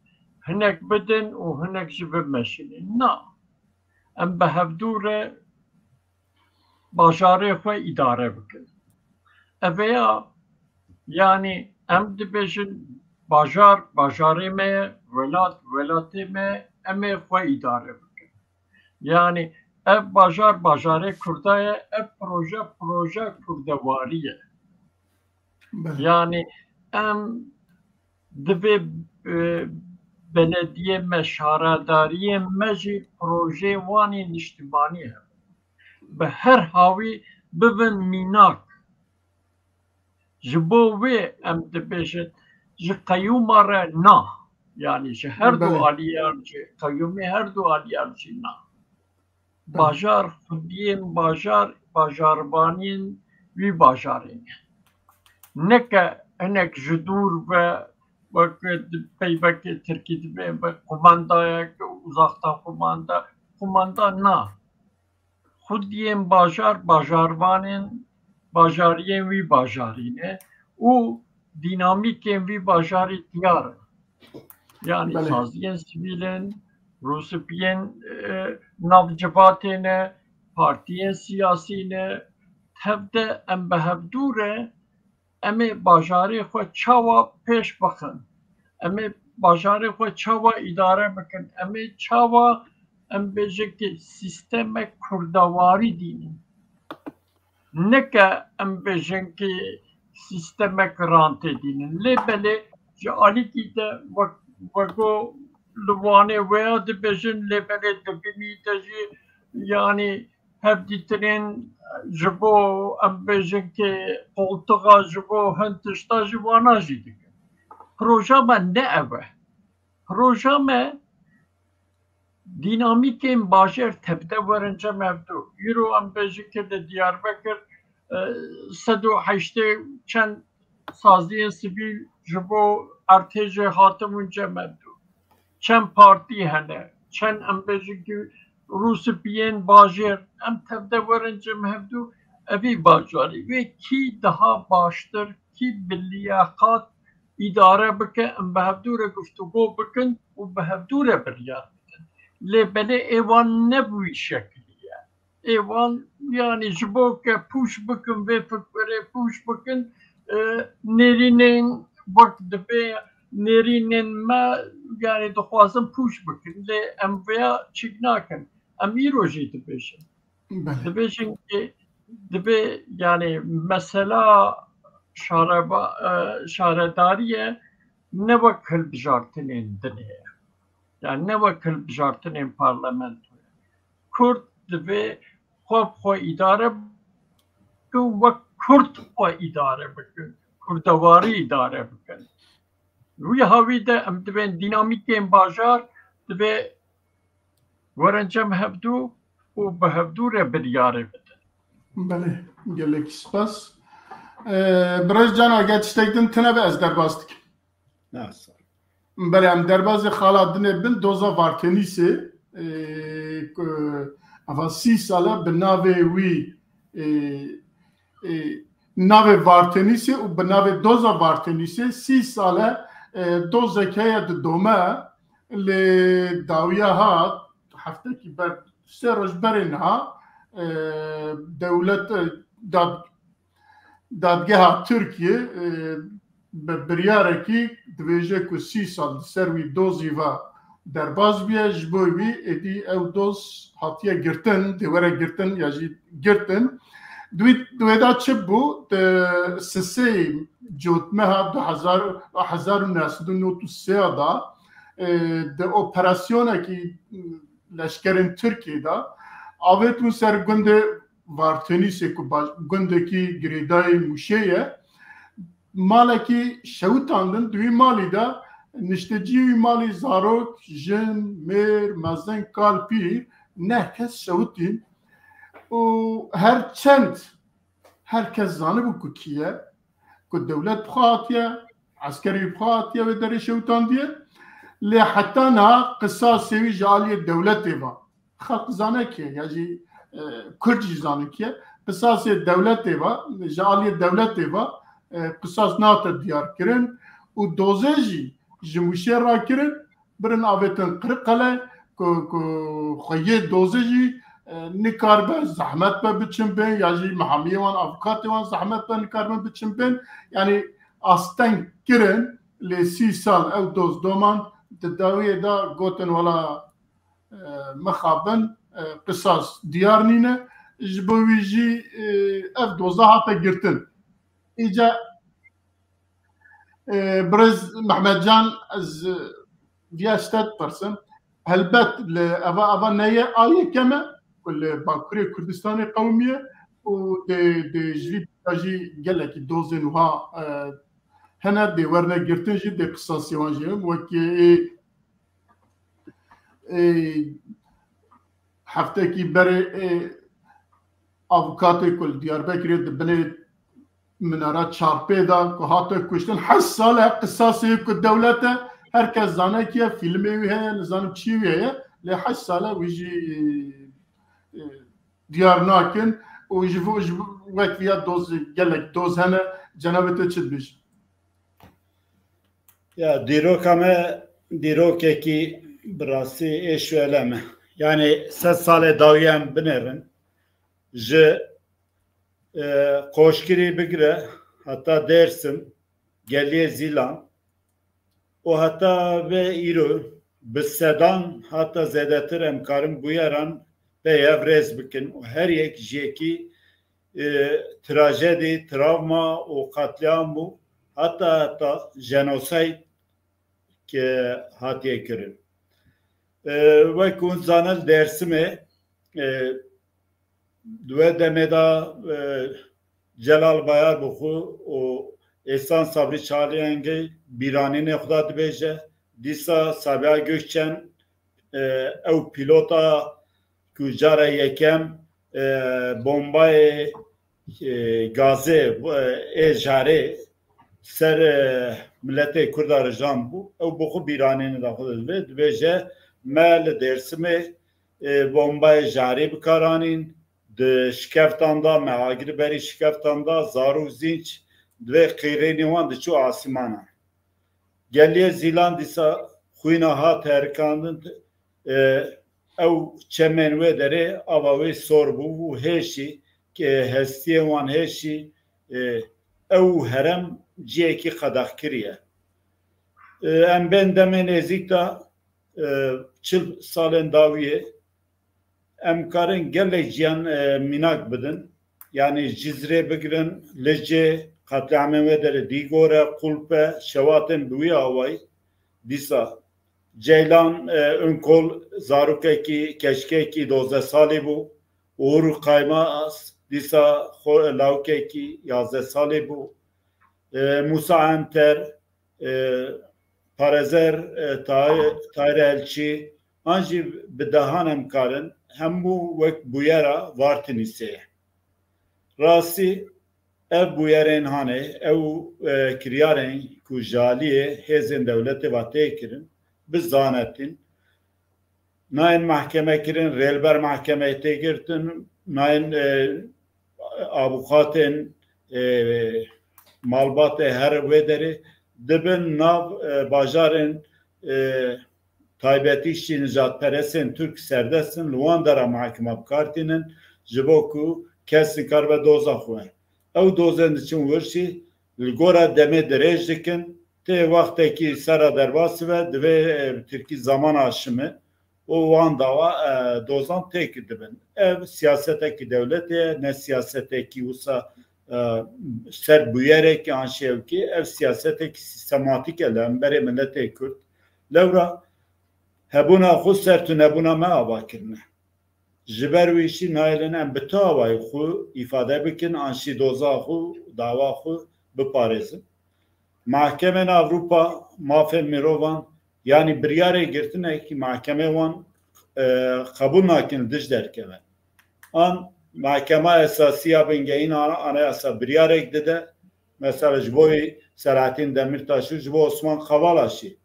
hinek bidin û hinek jî bimeşînin. Na. Em bi hevdû re bajarê xwe îdare bikin. Ev ya, yanî em dibêjin bajar, bajarê me ye, welat, welatê me ye, em ê xwe îdare bikin. Yanî ev bajar, bajarê Kurda ye, ev proje, proje Kurdewarî ye. Belê. Yanî em divê, e, belediyê me, şaredariyê me jî projeyê wan ê niştimanî hebe. Bi her hawî bibin mînak. Ji bo wê em dibêjin ji qeyûma re na. Yanî ji her du Belê. aliyan jî, qeyûmê her du aliyan jî na. Belê. Bajar, xwediyên bajar, bajarvaniyên wî bajarê ne. Neke hinek ji dûr ve, wek di peybekê tirkî dibê, wek qumandayek, uzaktan qumanda, qumanda na. Xwediyên bajar, bajarvanên, bajariyên wî bajarî ne û dînamîkên vî bajarî diyar in. Yanî Belê. saziyên sivîl in, rûspiyên, e, nav civatê ne, partiyên siyasî ne. Tevde em bi hevdû re em ê bajarê xwe çawa pêş bixin? Em ê bajarê xwe çawa îdare bikin? Em ê çawa, em bêjin ki sîstemek kurdewarî dînin? Neke em bêjin ki sîstemek rantê dînin. Lê belê ji alîkî de wek, wego li Wanê weya dibêjin, lê belê di binî de jî, yanî hevdîtinên ji bo, em bêjin ki qoltixa ji bo hin tişta jî wana jî dikin. Proja me ne ev e. Proja me dînamîkên bajêr tevde werin cem hevdû. Îro em bêjin ki li Diyarbekir, e, sed û heştê çend saziyên sivîl ji bo erdhêjê hatibûn cem hevdû. Çend partî hene, çend em bêjin ki rûspiyên bajêr, em tevde werin cem hevdû, evî bajarî wê kî daha baştir, kî bi liyaqat îdare bike, em bi hevdû re guftûgo bikin û bi hevdû re biryar bikin. Lê belê ê wan ne bi wî şekilî ye. Ê wan, yanî ji bo ke pûç bikin, vê fikirê pûç bikin, e, nêrînên wek dibê nêrînên me, yanî dixwazin pûç bikin. Lê em vêya çîk nakin. Em îro jî dibêjin. Belê. Dibêjin ki dibê, yanî mesela şareba-, e, şaredariyê ne wek hilbijartinên dinê ye. Yani ne wek hilbijartinên parlamentoyê. Kurd divê xwe bi xwe îdare bikin, wek Kurd xwe îdare bikin, kurdewarî îdare bikin. Wî hawî de em divên dînamîkên bajar divê werin cem hevdû û bi hevdû re biryarê bidin. Belê, gelekî spas. Ee, Birêz Can, eger tiştek din tine be ez derbas dikim. Belê, em derbazê xala dinê bin doza Vartenîsê, e, ku eva sî sal e bi navê wî, e, e, navê Vartenîsê û bi navê doza Vartenîsê sî sal e, e, dozek heye didome, lê dawiya hat, heftekî ber, sê roj berê niha, e, dewlet, e, dad-, dadgeha Tirkiyê, e, bi biryarekî dibêje ku sî sal li ser wî dozî ve derbas bûye, ji bo wî êdî ew doz hatiye girtin, dê were girtin ya jî girtin. Di wê, di wê de çi bû? Di sisê Cotmeha du hezar, hezar û neh sed û nod û sê de, e, di operasyonekî leşkerên Tirkiyê de avêtin ser gundê Vartenîsê ku baş-, gundekî girêdayî Mûşê ye. Malekî şewitandin, di wî malî de nişteciyê wî malî zarok, jin, mêr, mezin, kal, pîr, neh kes şewitîn û her çend her kes zanibû ku kî ye, ku dewlet bi xwe hatiye, eskerî bi xwe hatiye wê derê şewtandiye. Lê heta niha qisasê wî ji aliyê dewletê ve. Xelk zane kê, ya jî, e, Kurd jî zane kê. Qisasê dewletê ve, ji aliyê dewletê ve, e, qisas nate diyar kirin û dozê jî ji Mûşê rakirin, birin avêtin Qiriqele, ku, ku xweyê dozê jî, e, nikaribe zehmet be biçin bên, ya jî mihamiyê wan, avukatê wan zehmet be nikaribe biçin bên. Yanî asteng kirin, lê sî sal ew doz doman, di dawiyê de gotin wela, e, mixabin, e, qisas diyar nîne. Ji bo wî jî, e, ev doza hate girtin. Îca, e, Birêz Mehmet Can, ez, e, viya ji te dipirsim. Helbet li eva, eva neye a yekem e ku li Bakurê Kurdistanê qewimiye. û dê, dê ji vî pêşa jî gelekî dozên wiha, e, hene, dê werne girtin jî, dê qisasê wan jî hene. Wekî ê, ê, heftekî berê, ê, avukatê ku li Diyarbekirê di binê minara çarpê de ku hate kuştin, heşt sal e qisasê ku dewlet e, her kes zane kî ye, fîlmê wî heye, nizanim çî wî heye, lê heşt sal e wî jî, e, e, diyar nakin û ji bo, ji bo, wek viya doz, gelek doz hene, cenabê te çi dibêjin? Ya, dîroka me dîrokekî bi rastî êş û elem e. Yanî sed salê dawî em binêrin. Ji, e, Qoşkirî bigire heta Dêrsim, Geliyê Zîlan û heta vê îro bi sedan heta zêdetir em karin bûyeran pê hev rêz bikin û her yek ji yekî, e, trajedî, travma û qetlîam bû, heta, heta jenosayd ke hatiye kirin. E, wek hûn zanin, Dêrsimê, e, di wê demê de, e, Celal Bayarbixu û Êsan Sabrî Çalîyengî bîranînê xwe da dibêje. Dîsa Sabiha Gökçen, e, ew pîlota ku cara yekem, e, bombayê, e, gazê, e, ê jarê ser, e, miletê Kurda rijand bû. Ew bi xwe bîranînê da xwe dibê, dibêje, me li Dêrsimê, e, bombayê jarê bikaranîn, di şikeftan da, me agir berî şikeftan da, zarok, zînç, divê qîrênî wan diçû asîmanan. Geliyê Zîlan dîsa xwîna hat herikandin, e, ew çemên wê derê ava wê sor bû û hêşî, ke hestiyên wan hêşî, e, ew herem ciyekî qedex kiriye. E, em bên demê nêzîk de, e, çil salên dawiyê, em karin gelek ciyan, e, mînak bidin. Yanî Cizrê bigirin, Licê, qetlîamên wê derê, Dîgore, Qulpe, şewatên bi wî awayî. Dîsa Ceylan, e, Unkol, zarokekî, keçikekî dozdeh salî bû. Uğur Kaymaz, dîsa xwe, lawikekî yazdeh salî bû. E, Musa Enter, e, Parezer, e, Tay-, Tahir Elçî, an jî bi dehan em karin, hemû wek bûyera Vartinîsê ye. Rastî ev bûyerên hanê, ew, e, kiryarên ku ji aliyê hêzên dewletê ve tê kirin, bi zanetîn, nayên mehkeme kirin, rê li ber mehkemeyê tê girtin, nayên, e, avûkatên, e, malbatê her wê derê dibin nav, e, bajarên, e, taybetî jî nijadperestên Tirk serdest in, li wan dera mehkema bi kar tînin, ji bo ku kes nikaribe doza xwe. Ew dozên diçin wir jî li gora demê dirêj dikin, tê wextekî sera derbas dibe, divê, e, bi tirkî zaman aşimi û wan dawa, e, dozan têk dibin. Ev siyasetekî dewletê ye, ne siyasetekî wisa, e, ser bûyerekî an şêwkî, ev siyasetekî sîstematîk e li hemberê miletê Kurd. Lewra hebûna xwe ser tunebûna me ava kirine. Ji ber wî jî nayêlin em bi tu awayî xwe îfade bikin, an jî doza xwe, dawa xwe biparêzin. Mahkemên Ewropa mafên mirovan, yanî biryarê girtinekî mahkemê wan, e, qebûl nakin li dij derkeve. An Mahkema Esasî ya Bingehîn Ana-, Anayasa biryarek dide, mesela ji bo Selahattin Demirtaş û ji bo Osman Kavala jî.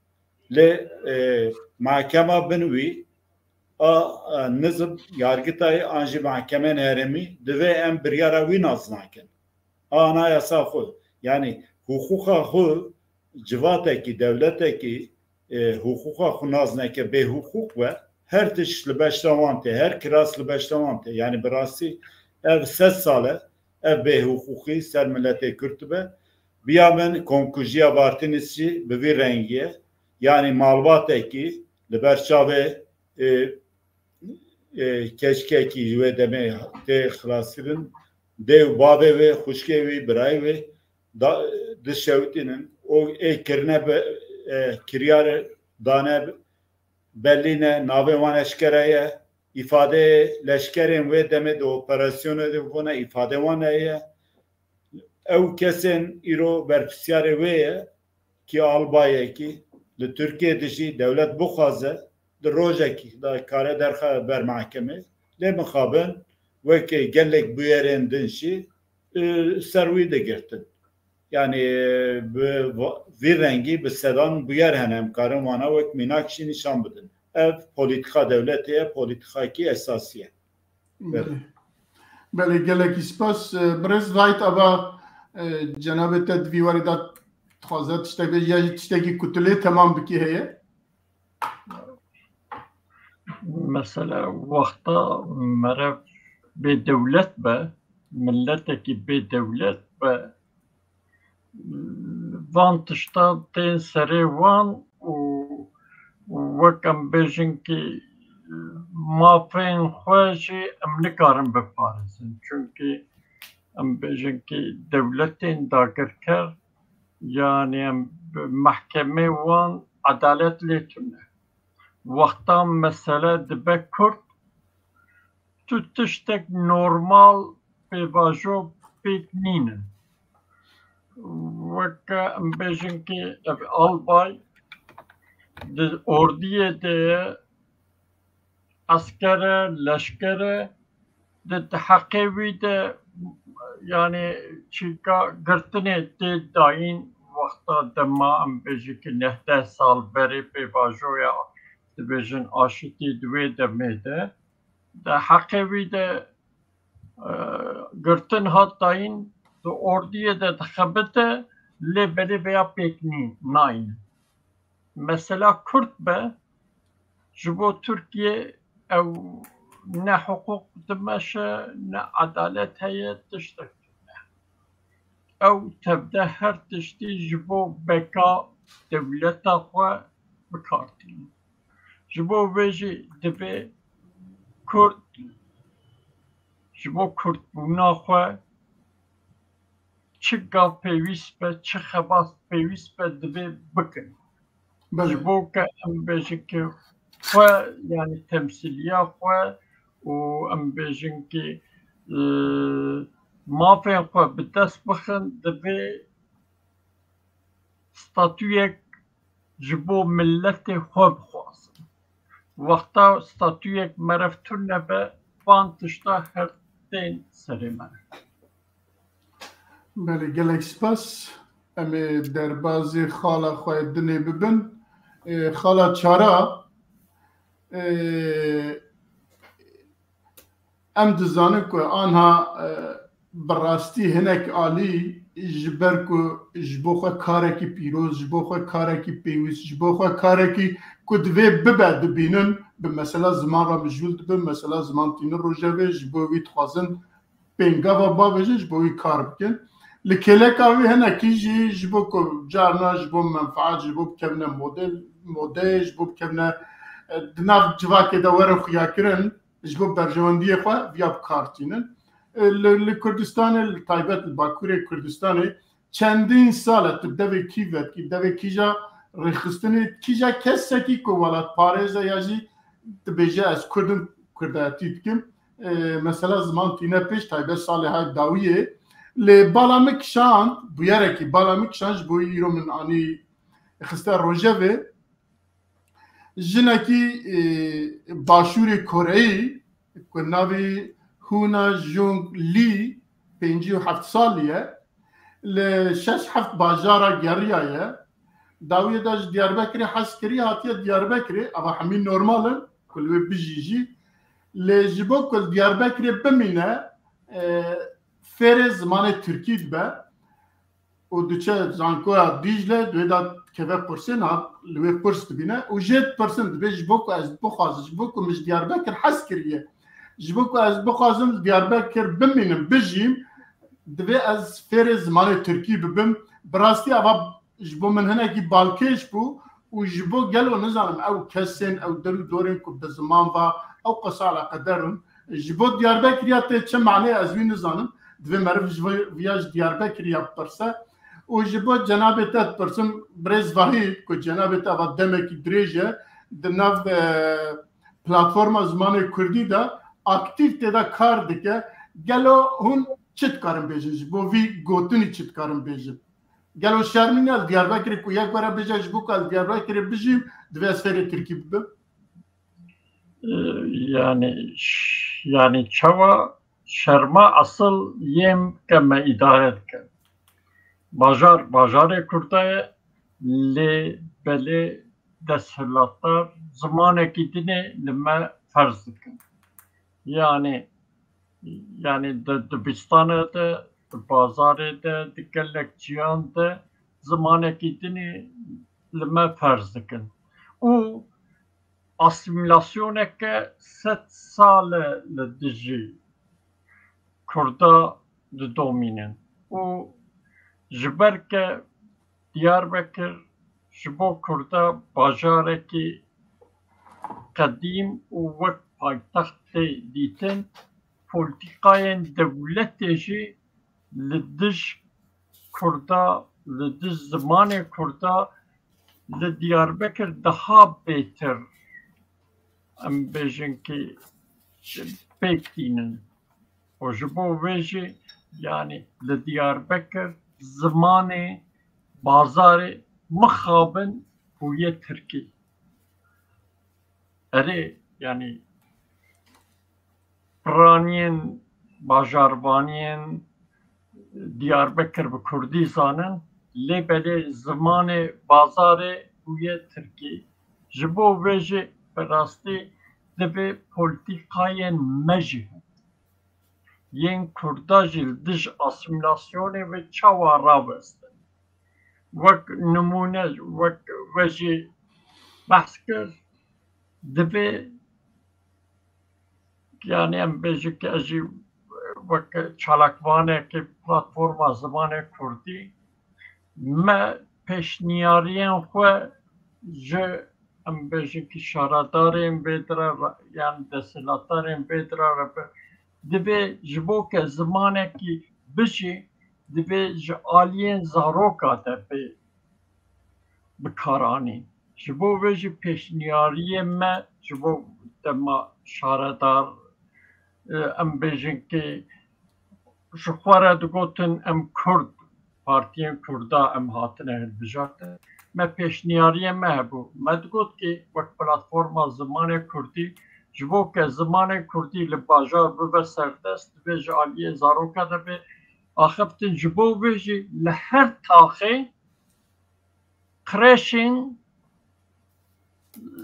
Lê, e, mahkema bin wî a, e, nizm, yargitayê an jî mahkemên herêmî divê em biryara wî nas nakin. A anayasa xwe, yanî hiqûqa xwe civatekî, dewletekî, e, hiqûqa xwe nas neke, bêhiqûq be, her tişt li beşta wan tê, her kiras li beşta wan tê. Yanî bi rastî ev sed sal e, ev bêhiqûqî ser miletê Kurd dibe. Biya min komkujiya Vartinîs jî bi vî rengî ye. Yanî malbatekî li ber çavê, e, e, keçikekî ji wê demê tê xilaskirin, dê û bavê wê, xwişkê wî, birayê wê da, dişewitînin û ê kirine bi, e, kiryar dane bellî ne, navê wan eşkere ye. îfadeyê leşkerên wê demê di operasyonê de bûne, îfade wan heye. Ew kesên îro berpirsiyarê wê ye, kî albayekî li Tirkiyê dijî, dewlet bixwaze di rojekî de kare derxe ber mehkemê. Lê mixabin weke gelek bûyerên din jî, e, ser wî digirtin. Yani, e, bi va-, vî rengî bi sedan bûyer hene, em karin wana wek mînak jî nîşan bidin. Ev polîtîka dewletê ye, polîtîkakî esasî ye. Belê. Belê, gelekî spas. E, Birêz Vahît Aba, e, cenabê te di vî warî de dixwaze tiştek bê, ya jî tiştekî ku tu lê temam bikî heye? Mesela wexta merev bê dewlet be, miletekî bê dewlet be, van tişta tên serê wan û, û wek em bêjin kî mafên xwe jî em nikarin biparêzin. Çunkî em bêjin kî dewletên dagirker, yani em bi mehkemê wan edalet lê tune. Wexta mesele dibe kurt, tu tiştek normal pêvajo pêk nînin. Weke em bêjin ki ev albay di ordiyê de ye, esker e, leşker e, di, di heqê wî de, yani çîka girtinê tê dayîn, wexta dema em bêjin ki neh deh sal berê pêvajoya dibêjin aşitî di wê demê de, di heqê wî de, e, girtin hat dayîn, di ordiyê de dixebite, lê belê vêya pêk nî-, nayîne. Mesela Kurd be, ji bo Tirkiye ew ne hiqûq dimeşe, ne edalet heye, tiştek tune. Ew tevde her tiştî ji bo beka dewleta xwe bi kar tîne. Ji bo vê jî divê Kurd ji bo Kurdbûna xwe çi gav pêwîst be, çi xebat pêwîst be, divê bikin. Belê. Ji bo ke em bêjin ke xwe, yani temsîliya xwe û em bêjin ke, e, mafên xwe bi dest bixin, divê statuyek ji bo miletê xwe bixwazin. Wexta statuyek merev tune be, van tişta her tên serê me. Belê, gelek spas. Em ê derbazê xala xwe dinê bibin. Ê, xala Çara, ê, em dizanin ku anha, e, bi rastî hinek alî ji ber ku ji bo xwe karekî pîroz, ji bo xwe karekî pêwîst, ji bo xwe karekî ku divê bibe dibînin, bi mesela ziman re mijûl dibin, mesela ziman tînin rojevê, ji bo wî dixwazin pêngava bavêjin, ji bo wî kar bikin. Li kêleka wî hinekî jî ji bo ku carna ji bo menfaet, ji bo bikevine model, modeyê, ji bo bikevine, e, di nav civakê de werin xuyakirin, ji bo berjewendiyê xwe viya bi kar tînin. E, li, li Kurdistanê, li taybet li Bakurê Kurdistanê çendîn sal e tu devê kî vedikî, devê kîja rêxistinê, kîja kesekî ku welatparêz e ya jî dibêje ez Kurd im, Kurdayetî dikim. E, mesela ziman tîne pêş taybet salê hay dawiyê. Lê bala min kişand, bûyerekî bala min kişand ji bo îro min anî xiste rojevê. Jinekî, e, Başûrê Koreyî ku navê Huna Jung Lee, pêncî û heft salî ye, li şeş heft bajara geriyaye. Dawiyê de ji Diyarbekirê hez kiriye, hatiye Diyarbekirê, ava hemî normal in ku li wê bijî jî. Lê ji bo ku li Diyarbekirê bimîne, e, fêrê zimanê tirkî dibe û diçe zankoya Dîcle, di wê de dikeve pirsê, niha li wê pirs dibîne û jê dipirsin, dibê ji bo ku ez bixwazim, ji bo ku min ji Diyarbekir hez kiriye, ji bo ku ez bixwazim li Diyarbekir bimînim, bijîm, divê ez fêrê zimanê tirkî bibim. Bi rastî ava ji bo min hinekî balkêş bû û ji bo gelo nizanim ew kesên, ew der û dorên ku bi ziman ve ew qesa eleqeder in, ji bo Diyarbekiriya tê çi manê ez wî nizanim. Divê meriv ji vê, viya ji Diyarbekiriya bipirse. Û ji bo cenabê te dipirsim, birêz Vahîd, ku cenabê te ava demekî dirêj e, di nav, e, platforma zimanê kurdî de aktîf tê de kar dike. Gelo hûn çi dikarin bêjin ji bo vî gotinî, çi dikarin bêjin? Gelo şermî ne li Diyarbekirê ku yek were bêje ji bo ku ez Diyarbekirê bijîm, divê ez fêrê tirkî bibim? Ee, yani ş- yani çawa şerma asıl yêm ke me îdare dikin. Bajar, bajarê Kurda ye, lê belê desthilatdar zimanekî dinê li me ferz dikin. Yani yani di dibistanê de, di bazarê de, di gelek ciyan de zimanekî dinê li me ferz dikin. Û asîmîlasyoneke sed sal e li dijî Kurda didomînin. Û ji ber ke Diyarbekir ji bo Kurda bajarekî qedîm û wek paytext tê dîtin, polîtîkayên dewletê jî li dij Kurda, li dij zimanê Kurda li Diyarbekir daha bêtir, em bêjin ki, pêk tînin. Û ji bo vê jî, yani li Diyarbekir zimanê bazarê mixabin bûye tirkî. Erê, yani piraniyên bajarvaniyên Diyarbekir bi kurdî zanin, lê belê zimanê bazarê bûye tirkî. Ji bo vê jî bi rastî divê polîtîkayên me jî yên Kurda jî li dij asîmîlasyonê ve çawa rawestin. Wek nimûne, wek we jî behs kir, divê, yani em bêjin ki ez jî wek çalakvanekê platforma zimanê kurdî, me pêşniyariyên xwe ji, em bêjin ki şaredarên vê dire re, yan desthilatdarên vê dire re bi, divê ji bo ke zimanekî bijî, divê ji aliyên zaroka de bê bikaranîn. Ji bo vê jî pêşniyariyê me, ji bo dema şaredar, e, em bêjin ki ji xwe re digotin em Kurd, partiyên Kurda em hatine hilbijartin. Me pêşniyariyê me hebû. Me digot ki wek platforma zimanê Kurdî, ji bo ke zimanê Kurdî li bajar bibe serdest, divê ji aliyê zaroka de bê axiftin. Ji bo vê jî li her taxê kreşên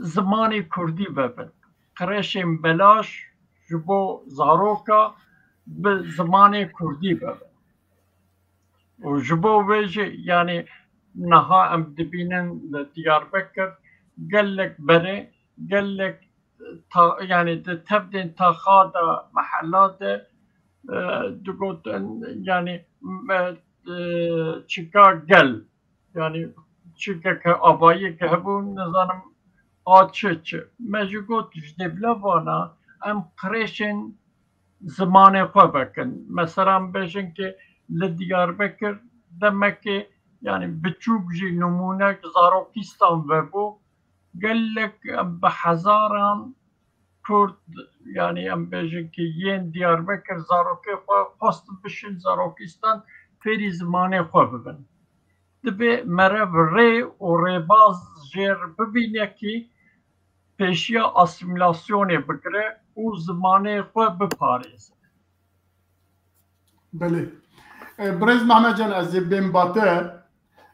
zimanê Kurdî vebin. Kreşên belaş ji bo zaroka bi zimanê Kurdî vebin. Û ji bo vê jî, yani niha em dibînin li Diyarbekir gelek berê, gelek ta, yani di tevdên taxa de, mehela de, e, digotin, yani me, e, çika gel, yani çikeke avayiyeke hebû, nizanim a çi çi. Me jî got, ji dêvla vana em kreşên zimanê xwe vekin. Mesela em bêjin ki li Diyarbekir demekê, yani biçûk jî nimûnek zarokîstan vebû, gelek bi hezaran Kurd, yani em bêjin ki yên Diyarbekir zarokê xwe xwestin bişin zarokîstan fêrî zimanê xwe bibin. Divê meriv rê û rêbaz jêr bibîne ki pêşiya asîmîlasyonê bigire û zimanê xwe biparêze. Belê. E, Birêz Mehmet Can, ez ê bêm ba te.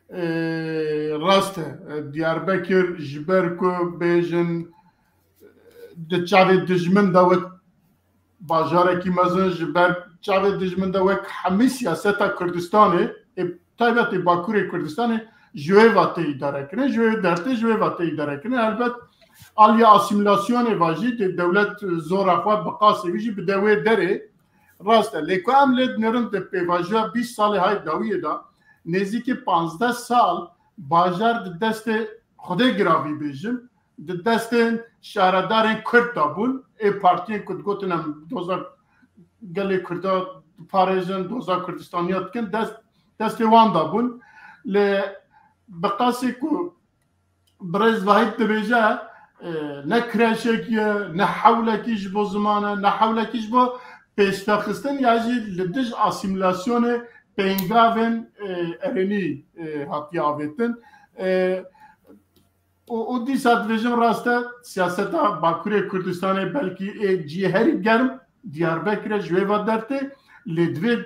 E, rast e. E, Diyarbekir ji ber ku bêjin, e, di çavê dijmin de wek bajarekî mezin, ji ber çavê dijmin de wek hemî siyaseta Kurdistanê, ê taybetê Bakurê Kurdistanê ji wê ve tê îdare kirin, ji wê dertê ji wê ve tê îdare kirin. Helbet aliya asîmîlasyonê ve jî de-, dewlet zora xwe bi qasê wî jî bide wê derê. Rast e. Lê ku em lê dinêrin di pêvajoya bîst salê hay dawiyê de, nêzîkî panzdeh sal bajar di destê Xwedê giravî bêjim, di destên şaredarên Kurd de bûn. Ê partiyên ku digotin em doza gelê Kurda diparêzin, doza Kurdistaniya dikin, dest, destê wan de bûn. Lê bi qasî ku birêz Vahîd dibêje, e, ne kreşekî ye, ne hewlekî ji bo ziman e, ne hewlekî ji bo pêşvexistin ya jî li dij asîmîlasyonê pêngavên, e, erênî, e, hatiye avêtin. E, û, û dîsa dibêjim rast e, siyaseta Bakurê Kurdistanê belkî ê cihê herî germ Diyarbekir e, ji wê ve dertê, lê divê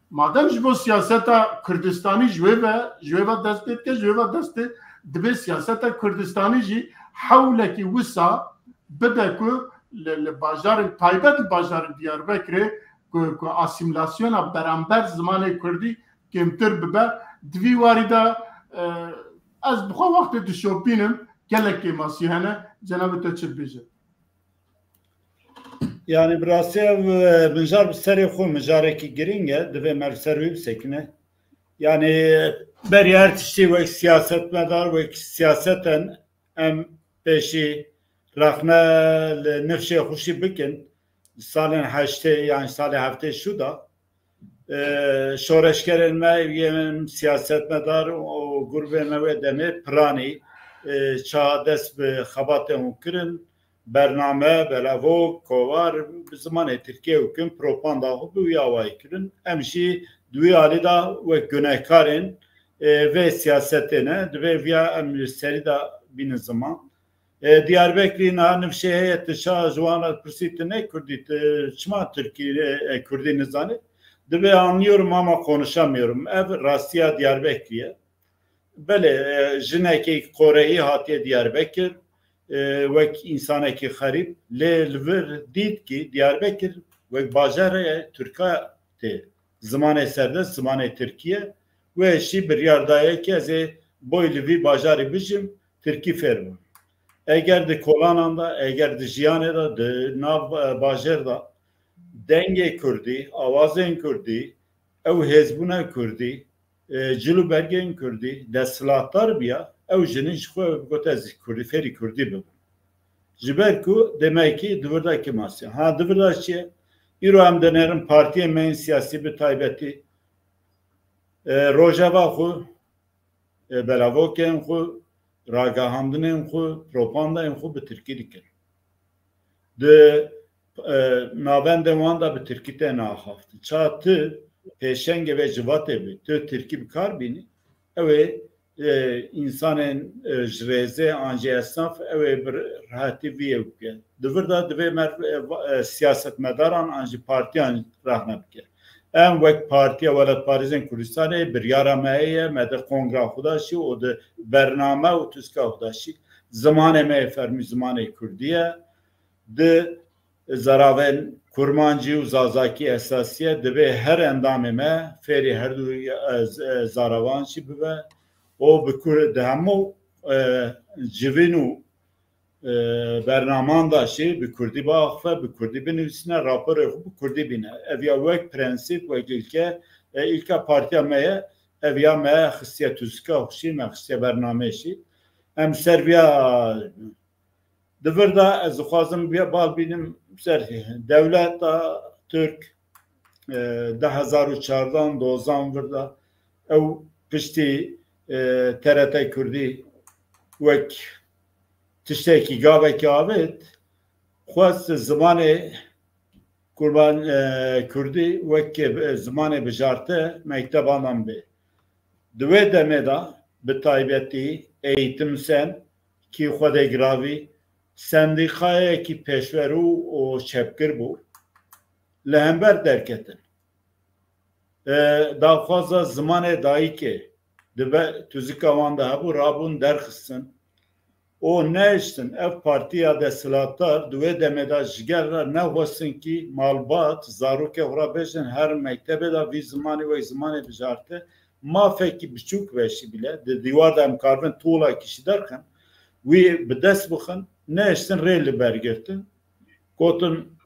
madem ji bo siyaseta Kurdistanî ji wê ve, ji wê ve dest pê dike, ji wê ve dest tê, dibê siyaseta Kurdistanî jî hewlekî wisa bide ku li, li bajarên taybet, li bajarên Diyarbekirê ku, ku asîmîlasyona beramber zimanê Kurdî kêmtir bibe. Di vî warî de, e, ez bi xwe wextê dişopînim, gelek kêmasî hene. Cenabê te çi dibêje? Yani bi rastî ev, e, mijar bi serê xwe mijarekî girîng e, divê me li ser wî bisekine. Yani beriya her tiştî wek siyasetmedar, wek siyaseten em pêşî rexne li nifşê xwe jî bikin. Salên heştê, yani salê heftê şû de, e, şoreşgerên me yên siyasetmedar û grûbên me wê demê piranî, e, ça dest bi xebatên wan kirin, bername, belavok, kovara bi zimanê tirkî û kin propaganda xwe bi wî awayî kirin. Em jî di wî alî de wek gunehkarên, e, vê siyasetê ne, divê viya em li serî de bînin ziman. E, Diyarbekirî niha nifşê heye, tu ça ji wan re dipirsî, tu ne Kurdî, tu çima Tirkî, e, e, Kurdî nizanî? Divê anlıyorum ama konuşamıyorum. Ev rastiya Diyarbekirî ye. Belê, e, jinekê Koreyî hatiye Diyarbekir, e, wek însanekî xerîb, lê li vir dît kî Diyarbekir wek bajarê Tirka tê. Zimanê serdest, zimanê Tirkî ye. Wê jî biryar daye kî ez ê boy li vî bajarî bijim, Tirkî fêr bim. Eger di kolanan de, eger di jiyanê de, di nav, e, bajêr de dengê Kurdî, awazên Kurdî, ew hêzbûna Kurdî, e, cil û bergên Kurdî, desthilatdar biya, ew jinî ji xwe bigot ez Kurdî, fêrî Kurdî bibim. Ji ber ku demekî di vir de kêmasî. Ha, di vir de çi ye? Îro em dinêrin partiyên me yên siyasî bi taybetî, e, rojeva xwe, e, belavokên xwe, ragihandinên xwe, propagandayên xwe bi tirkî dikin. Di, e, navendên wan de bi tirkî tên axaftin. Ça tu pêşengê vê civatê bî, tu tirkî bi kar bînî, ew ê, e, însanên, e, ji rêzê an jî esnaf ew ê bi rehetî viyê bike. Di vir de divê me, e, va-, e, siyasetmedaran an jî partiyan rexne bike. Em wek Partiya Welatparêzên Kurdistanê biryara me heye, me di kongra xwe de jî û di bername û tuzika xwe de jî zimanê me yê fermî zimanê Kurdî ye. Di zaravên Kurmancî û Zazakî esasî ye. Divê her endamê me fêrî her du, e, z-, e, zaravan jî bibe û bi Kur-, di hemû, e, civîn û, e, bernaman de jî bi Kurdî biaxife, bi Kurdî binivîsîne, raporê xwe bi Kurdî bîne. Ev ya wek prensîp, wek îlke, e, îlka partiya me ye. Ev ya me xistiye tuzika xwe jî, me xistiye bernameyê jî. Em ser viya Di vir de ez dixwazim bal bînim ser dewleta Tirk, e, du hezar û çardan dozan vir de ew piştî, e, T R T Kurdî wek tiştekî gavekî avêt, xwest zimanê Kurban, e, Kurdî wek, e, zimanê bijarte mekteban de bê. Di wê demê de bi taybetî Eğitim Sen kî xwedê giravî sendîkayekî pêşverû û çepgir bû, li hember derketin. E, daxwaza zimanê dayikê di be tuzika wan de hebû, rabûn derxistin û nehiştin ev partiya desthilatdar di wê demê de ji gel re nexwestin kî malbat, zarokê xwe re bêjin herin mektebê de vî zimanî wek zimanê bijarte, mafekî biçûk be jî bile, di dîwar de em karibin tuğlakî jî derxin, wî bi dest bixin, nehiştin rê li ber girtin. Gotin,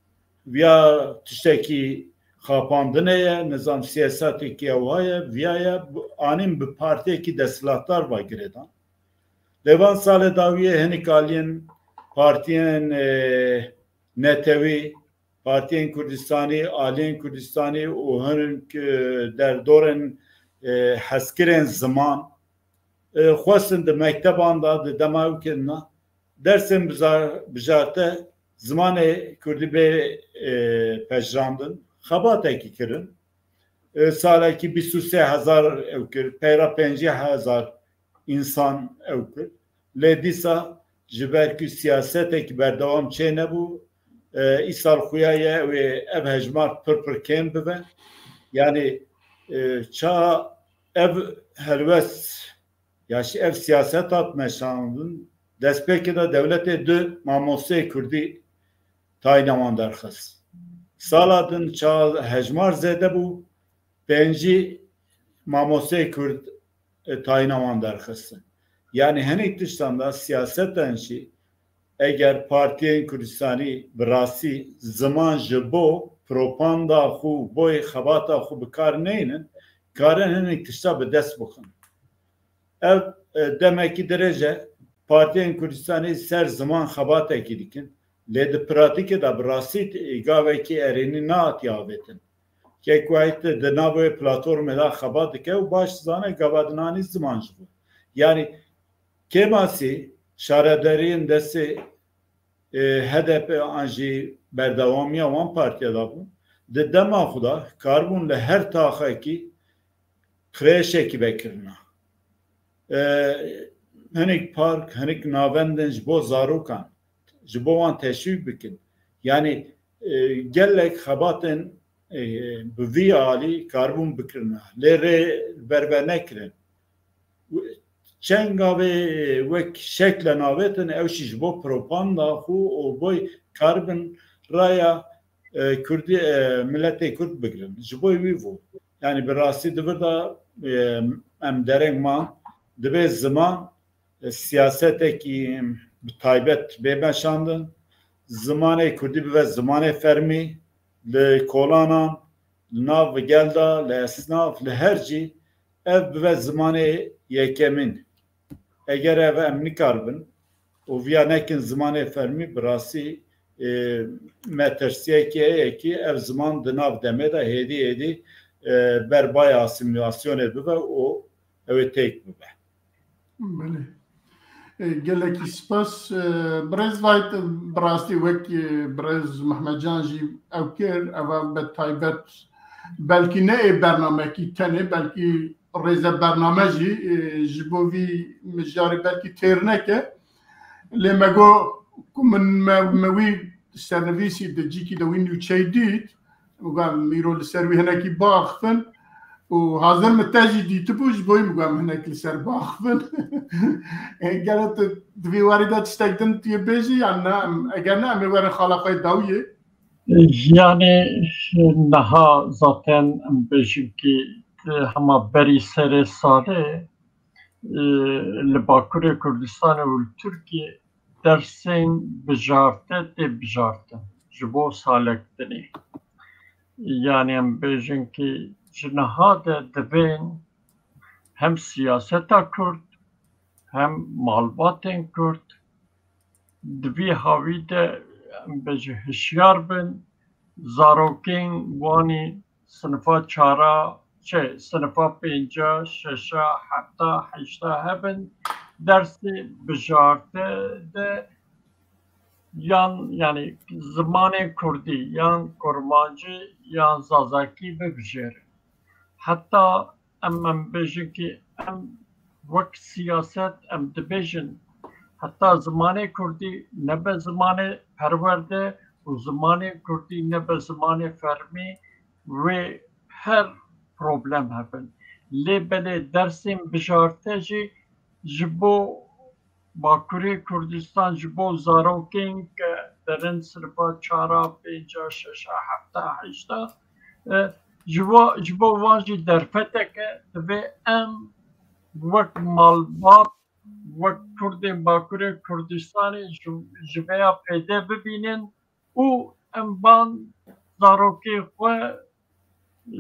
viya tiştekî xapandinê ye, nizam siyasetekî ewha ye, viya ye, anîn bi partiyekî desthilatdar ve girêdan. Lê van salê dawiyê hinik aliyên partiyên, e, netewî, partiyên Kurdistanî, aliyên Kurdistanî û hinik, e, derdorên, e, hezkirên ziman, e, xwestin di mekteban de di dema ew kirina, Dersên biza-, bijarte zimanê kurdî bê, e, pejirandin, xebatekî kirin. E, salekî bîst û sê hezar ew kir, peyra pêncî hezar însan ew kir. Lê dîsa ji ber ku siyasetekî berdewam çênebû, e, îsal xuya ye ew ê ev hejmar pir pir kêm bibe. Yanî, e, ça ev helwest ya jî ev siyaset hat meşandin, destpêkê de dewletê du mamosteyê kurdî tayîna wan derxist. Sala din ça hejmar zêde bû, pêncî mamosteyê kurd, e, tayîna wan derxistin. Yanî hinek tiştan de siyasetan jî eger partiyên Kurdistanî bi rastî ziman ji bo propanda xwe, boyê xebata xwe bi kar neynin, karin hinek tişta bi dest bixin. Ev, e, demekî dirêj e. Partiyên Kurdistanê ser ziman xebatekî dikin. Lê di pratîkê de bi rastî, e, gavekî erênî nehatiye avêtin. Kek wahî tu di nav wê platformê de xebat dike û baş zane gava dinanî ziman ji bo. Yanî kêmasî şaredariyên destê, e, H D P an jî berdewamiya wan partiya de bûn. Di dema xwe de karibûn li her taxekî kreşekî vekirina. E, hinek park, hinek navendin ji bo zarokan, ji bo wan teşwîk bikin. Yanî, e, gelek xebatên, e, bi vî alî karibûn bikirina. Lê rê berve nekirin. Çend gavê wek şekle navêtin, ew jî ji bo propanda xwe û boy karibin raya, e, Kurdî, e, miletê Kurd bigirin. Ji bo wî bû. Yanî bi rastî di vir de, e, em dereng man, divê ziman, e, siyasetekî bi taybet bê meşandin. Zimanê Kurdî bibe zimanê fermî li kolanan, li nav gel de, li esnaf, li her cî ev bibe zimanê yekemîn. Eger ev em nikaribin û viya nekin zimanê fermî, bi rastî, e, metirsiyekî heye ki ev ziman di nav demê de hêdî hêdî, e, ber baya asîmîlasyonê bibe û ew ê têk bibe. Belê. E, gelekî spas. E, birêz Vayt, bi rastî wek, e, birêz Mehmetcan jî ew kir, eva bi taybet belkî ne ê bernamekî tenê, belkî rêze bername jî, e, ji bo vî mijarê belkî têr neke. Lê me got ku min me, me wî sernivîsî di cîkî de wî nûçeyî dît. Û gam îro li ser wî hinekî biaxivin. Û hazir min te jî dîtibû, ji bo wî min gam hinek li ser biaxivin. E, gelo tu di vî warî de tiştek din tu yê bêjî yan ne? Em, eger ne, em ê werin xala xwe yê dawiyê. Yanî niha zaten em bêjin ki, e, hema berî serê salê, e, li Bakurê Kurdistanê û li Tirkiyê dersên bijarte tê bijartin ji bo salektinê. Yanî em bêjin ki ji niha de divên hem siyaseta Kurd, hem malbatên Kurd di vî hawî de, em bêjin, hişyar bin, zarokên wanî sinifa çara, şey, sinifa pênca, şeşa, hefta, heşta hebin, dersê bijarte de yan, yanî zimanê kurdî, yan kurmancî, yan zazakî bibijêrin. Heta em, em bêjin ki em wek siyaset em dibêjin, heta zimanê kurdî nebe zimanê perwerde û zimanê kurdî nebe zimanê fermî, wê her problem hebin. Lê belê dersên bijarte jî ji bo Bakurê Kurdistan, ji bo zarokên ke derin sinifa çara, pênca, şeşa, hefta, heşta, e, ji bo, ji bo wan jî derfeteke divê em wek malbat, wek Kurdên Bakurê Kurdistanê ji, ji vêya fêde bibînin û em van zarokê xwe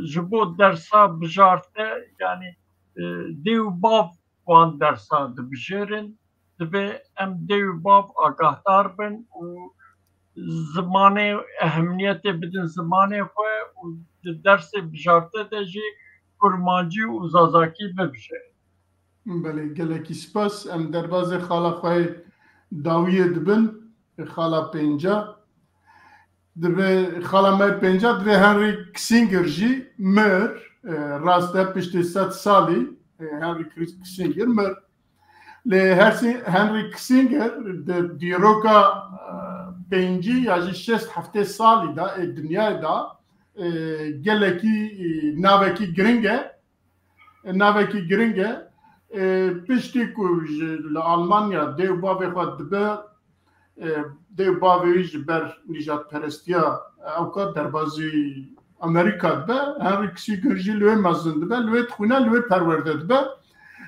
ji bo dersa bijarte, yanî, e, dê û bav wan dersa dibijêrin, divê em dê û bav agahdar bin û zimanê, ehemiyetê bidin zimanê xwe û di dersê bijarte de jî kurmancî û zazakî bibijêrin. Belê, gelekî spas. Em derbazê xala xwe yê dawiyê dibin, xala pênca. Dibe xala me pênca, dibe Henry Kissinger jî mir, e, rast e, piştî sed salî, e, Henry Kissinger mir. Lê her sî-, Henry Kissinger di dîroka, e, pêncî ya jî şêst heftê salî de ê dinyayê de, e, gelekî, e, navekî giring e. E, navekî giring e. E, piştî ku ji, li Almanya dê û bavê xwe dibe, e, dê û bavê wî ji ber nîjadperestiya ewka derbazî Amerîka dibe, Henry Kissinger jî li wê mezin dibe, li wê dixwîne, li wê perwerde dibe.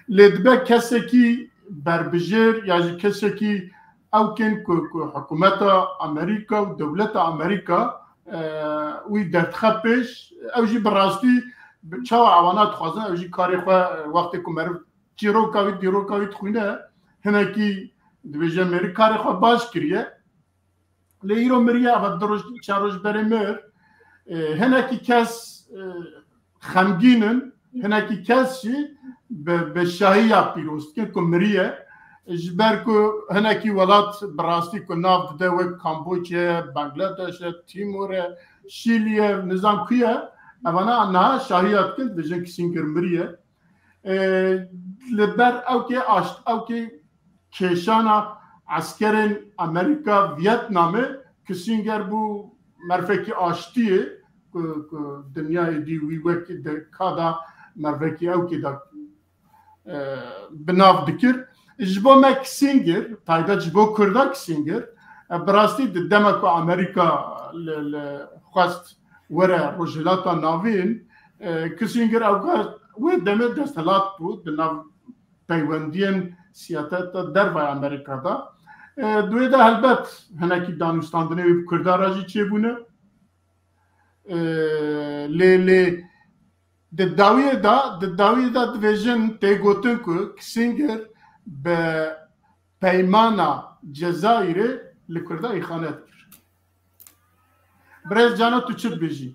Lê dibe kesekî berbijêr ya jî kesekî ewkên ku, ku hikûmeta Amerîka û dewleta Amerîka, e, wî derdixe pêş, ew jî bi rastî bi çawa ewana dixwazin, ew jî karê xwe, e, wextê ku meriv çîroka wî, dîroka wî dixwîne, hinekî dibêje mêrî karê xwe baş kiriye. Lê îro miriye, eva du roj, çar roj berê mir, e, hinekî kes, e, xemgîn in, hinekî kes jî bi, bi şahiya pîroz dikin ku miriye. Ji ber ku hinekî welat bi rastî ku nav dide wek Kamboçya ye, Bangladeş e, Timor e, Şîlî ye, nizam ku ye, evana niha şahiya dikin, dibêjin Kissinger miriye. E, li ber ewkê aşt-, ewkê kêşana eskerên Amerîka Vietnamê, Kissinger bû mervekî aştiyê ku, ku dinyayê dî wî wek di ka da mervekî ewkê de, e, bi nav dikir. Ji bo me Kissinger, taybet ji bo Kurda Kissinger, e, bi rastî di dema ku Amerîka li, li xwest were Rojhilata Navîn, e, Kissinger ewka wê demê desthilat bû di nav peywendiyên siyaseta dervayê Amerîka de. E, di wê de helbet hinekî danûstandinê wî bi Kurda re jî çêbûne. E, lê, lê di dawiyê de, di dawiyê de dibêjin, tê gotin ku Kissinger bi peymana Cezayirê li Kurda îxanet kir. Birêz Cano, tu çi dibêjî?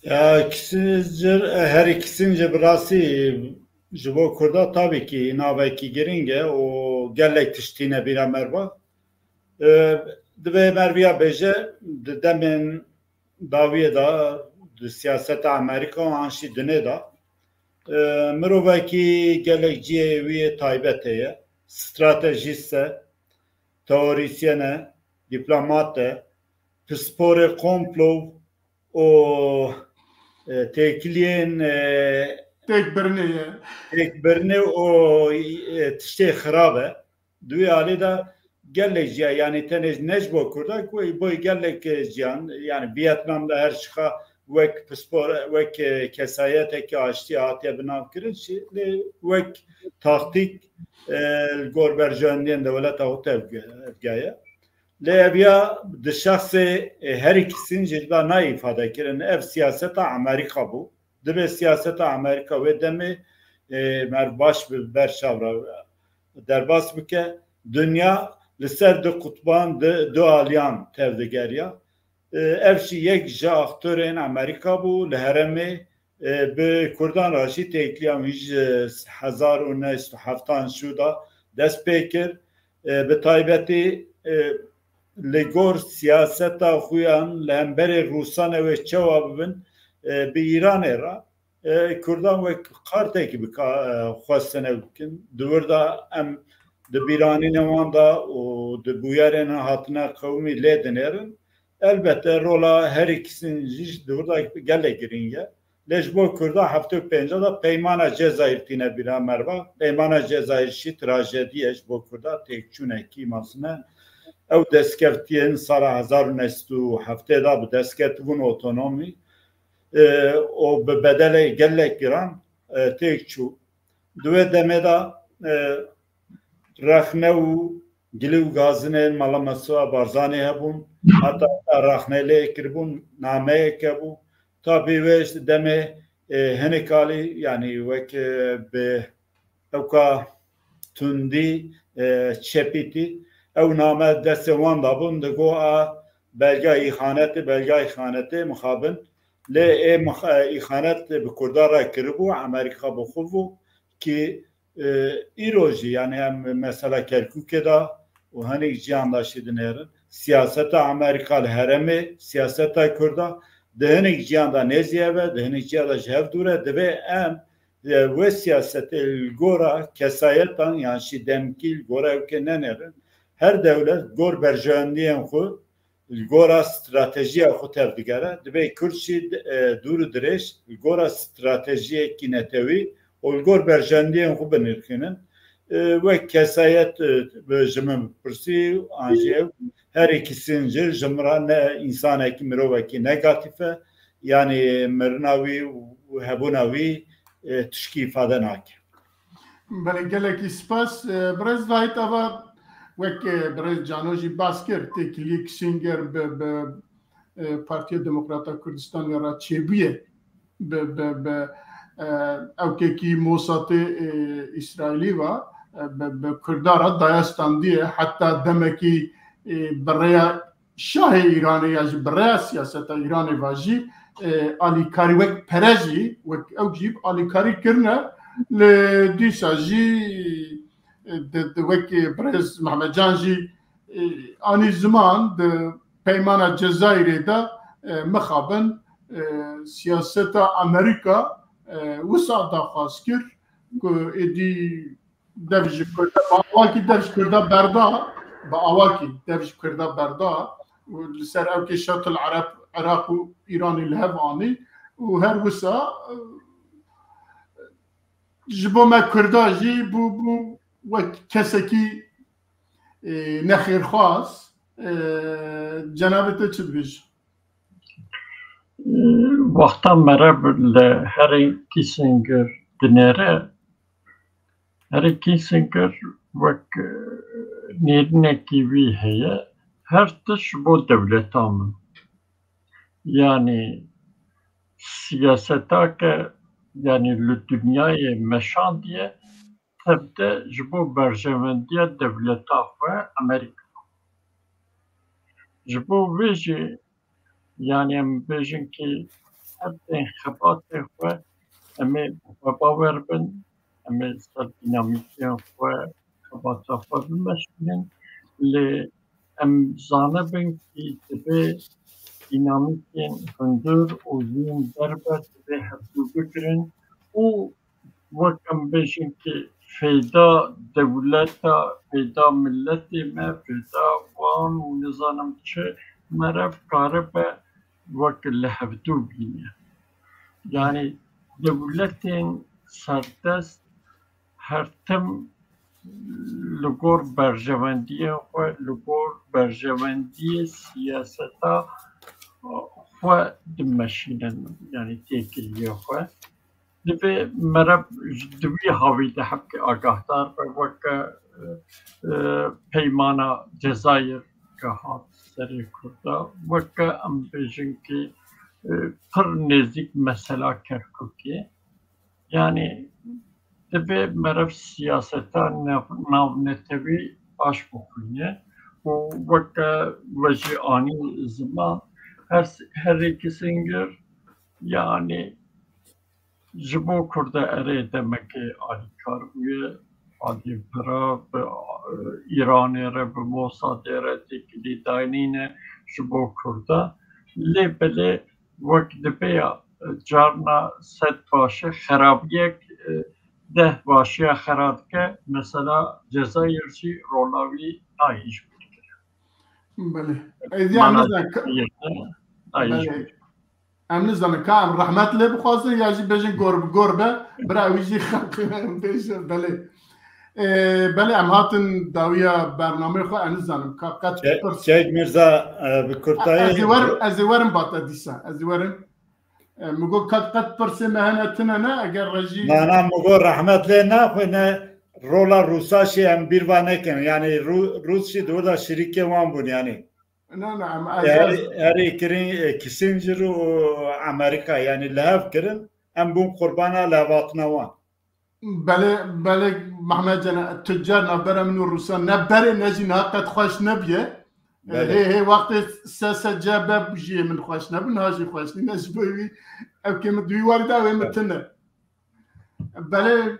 Ya Kissinger, herî Kissinger bi rastî ji bo Kurda tabii ki navekî giring e û gelek tiştî nebîra merva. E, divê merviya bêje, di demên dawiyê de di siyaseta Amerîka û an jî dinê de, e, mirovekî gelek cihê wî yê taybet heye. Stratejîst e, teorîsyen e, dîplomat e, pisporê komplo û, e, têkiliyên, e, têkbirinê ye. Têkbirinê û, e, tiştê xirab e. Di wî alî de gelek ciya, yanî tenê ne ji bo Kurda, ku bo gelek, e, ciyan, yanî Vietnam de her çiqa wek pispor, wek, e, kesayetekî aştiyê hatiye bi nav kirin, jî lê wek taktîk, e, li gor berjewendiyên dewleta xwe tevge-, tevgaye. Lê ev ya di şexsê, e, herî Kissinger de nayê îfade kirin. Ev siyaseta Amerîka bû. Divê siyaseta Amerîka wê demê, e, mer baş bi ber çav re derbas bike. Dinya li ser du qutban, du, du aliyan tevdigeriya. E, ev jî yek ji aktorên Amerîka bû li herêmê, e, bi Kurdan re jî têkiliya wî ji hezar û neh sed û heftan şû de dest pê kir. E, bi taybetî, e, li gor siyaseta xuyan li hemberê Rûsan ew ê çawa bibin, e, bi Îranê re, e, Kurdan wek kartekî bi ka-, e, xwestine bikin. Di wir de em di bîranînê wan de û di bûyerên hatine qewimî lê dinêrin. Elbette rola herî Kissinger jî di wir de gelek girîng e. Lê ji bo Kurda heftê û pênca de Peymana Cezayir tîne bîra merva. Peymana Cezayir jî trajedî ye ji bo Kurda, têkçûnekî mezin e. Ew destkeftiyên sala hezar û neh sed û heftê de bi dest ketibûn otonomî, e, û bi bedelê gelek giran, e, têk çû. Di wê demê de, e, rexne û gilî û gazinên Mala Mustafa Barzanî hebûn, heta rexne lê kiribûn, nameyek hebû. Tabî wê demê, e, hinek alî, yanî wek, e, bi ewka tundî, e, çepîtî, ew name destê wan de bûn, digo a belga îxanetê, belga îxanetê mixabin. Lê ê mix-, e, îxanet bi Kurda re kiribû, Amerîka bi xwe bû, kî E, îro jî, yani em mesela Kerkûkê de û hinek ciyan de jî dinêrin. Siyaseta Amerîka li herêmê, siyaseta Kurda di hinek ciyan de nêzî hev e, di hinek ciyan de ji hev dûr e. Divê em, e, wê siyasetê li gora kesayetan yan jî demkî li gora ew kê nenêrin. Her dewlet gor berjewendiyên xwe li gora stratejiya xwe tevdigere, divê Kurd jî, e, dûr û dirêj li gora stratejiyekî netewî û li gor berjewendiyên xwe binirxînin. E, wek kesayet, e, bi ji min pirsî, an jî ew, Henry Kissinger ji min re ne însanekî, mirovekî negatîf e, yanî mirina wî û hebûna wî, e, tişkî îfade nake. Belê, gelekî spas. E, birêz Zahît Ava, wek, e, birêz Cano jî bas kir, têkiliyê Kissinger bi, bi, e, Partiya Demokrata Kurdistanê re çêbûye. Bi, bi, bi, e, ewkekî Mossadê, e, Îsraîlî ve, e, bi, bi Kurda re daye standiye. Heta demekî, e, bi rêya şahê Îranê ya jî bi rêya siyaseta Îranê ve jî, e, alîkarî wek pere jî, wek ew jî alîkarî kirine, lê dîsa jî, e, di, di wek birêz Mehmetcan jî, e, anî ziman di peymana Cezayirê de, e, mixabin, e, siyaseta Amerîka, e, wisa daxwaz kir ku êdî dev ji Kurda, bi awakî dev ji Kurda berda, bi awakî dev ji Kurda berda û li ser ewkê Şatil Ereb, Iraq û Îranê li hev anî û her wisa, e, ji bo me Kurda jî bû, bû wek kesekî, e, nexêrxwaz. E, cenabê te çi dibêjin? Wexta mere li herê Kissinger dinêre, herê Kissinger wek, e, nêrînekî wî heye, her tişt ji bo dewleta min. Yanî siyaseta ke, yanî li dinyayê meşandiye, tevde ji bo berjewendiya dewleta xwe Amerîka. Ji bo vê jî, yanî em bêjin ki her tên xebatê xwe em ê xwebawer bin, em ê ser dînamîkên xwe, xebata xwe bimeşînin. Lê em zanibin ki divê dînamîkên hundir û yên berber divê hevdû bigirin û wek em bêjin ki fêda dewleta, fêda miletê me, fêda wan û nizanim çi, meriv karibe wek li hevdû bîne. Yanî dewletên serdest her tim li gor berjewendiyên xwe, li gor berjewendiyê siyaseta xwe dimeşînin, yanî têkiliyê xwe. Divê meriv ji di wî havî de hebkê agahdar be, weke, e, e, peymana Cezayir ke hat serê Kurda, weke em bêjin ki, e, pir nêzîk mesela Kerkûkê. Yanî divê meriv siyaseta nav-, navnetewî baş bixwîne û weke we jî anî ziman, her, herê Kissinger, yanî ji bo Kurda erê demekê alîkar bûye, alî pira bi, e, Îranê re, bi Mosadê re têkilî daynîne ji bo Kurda. Lê belê wek dibe ya, e, carna sed başi xerabiyek, e, deh başiya xera dike. Mesela Cezayir jî rola wî nayê ji bîr kirin. Belê. Êdî em Mana nizan ka-, Cezayir de nayê ji Belê. bîr. Em nizanin ka em rehmet lê bixwazin ya jî bêjin gor bi gor be, bira wî jî xelqê me em bêjin, belê. Ee, belê em hatin dawiya bernameyê xwe, em nizanim ka qet Çe-, pirs. Çek Mirza, e, bi kurtayî Ez ê werim, ez ê werim bate dîsa, ez ê werim. E, min got ka qet pirsê me hene tune ne, eger rejî Na, na, min got rehmet lê naxwe ne, rola Rûsa jî em bîr va nekin. Yanî Rû-, Rûs jî di wir de şirîkê wan bûn yanî. Na, na, em, ez, Herî, ez herî kirin, e, Kissinger û Amerîka, yanî li hev kirin, em bûn qurbana levhatina wan. Belê, belê, Mehmet Can, tu car navbera min û Rûsan ne berê ne jî niha qet xweş nebûye. E, Belê. hê, hê wextê S S C B bû jî min xweş nebû, niha jî xweş nîne, ji bo wî ev kê min di wî warî de ew ê min tune. Belê,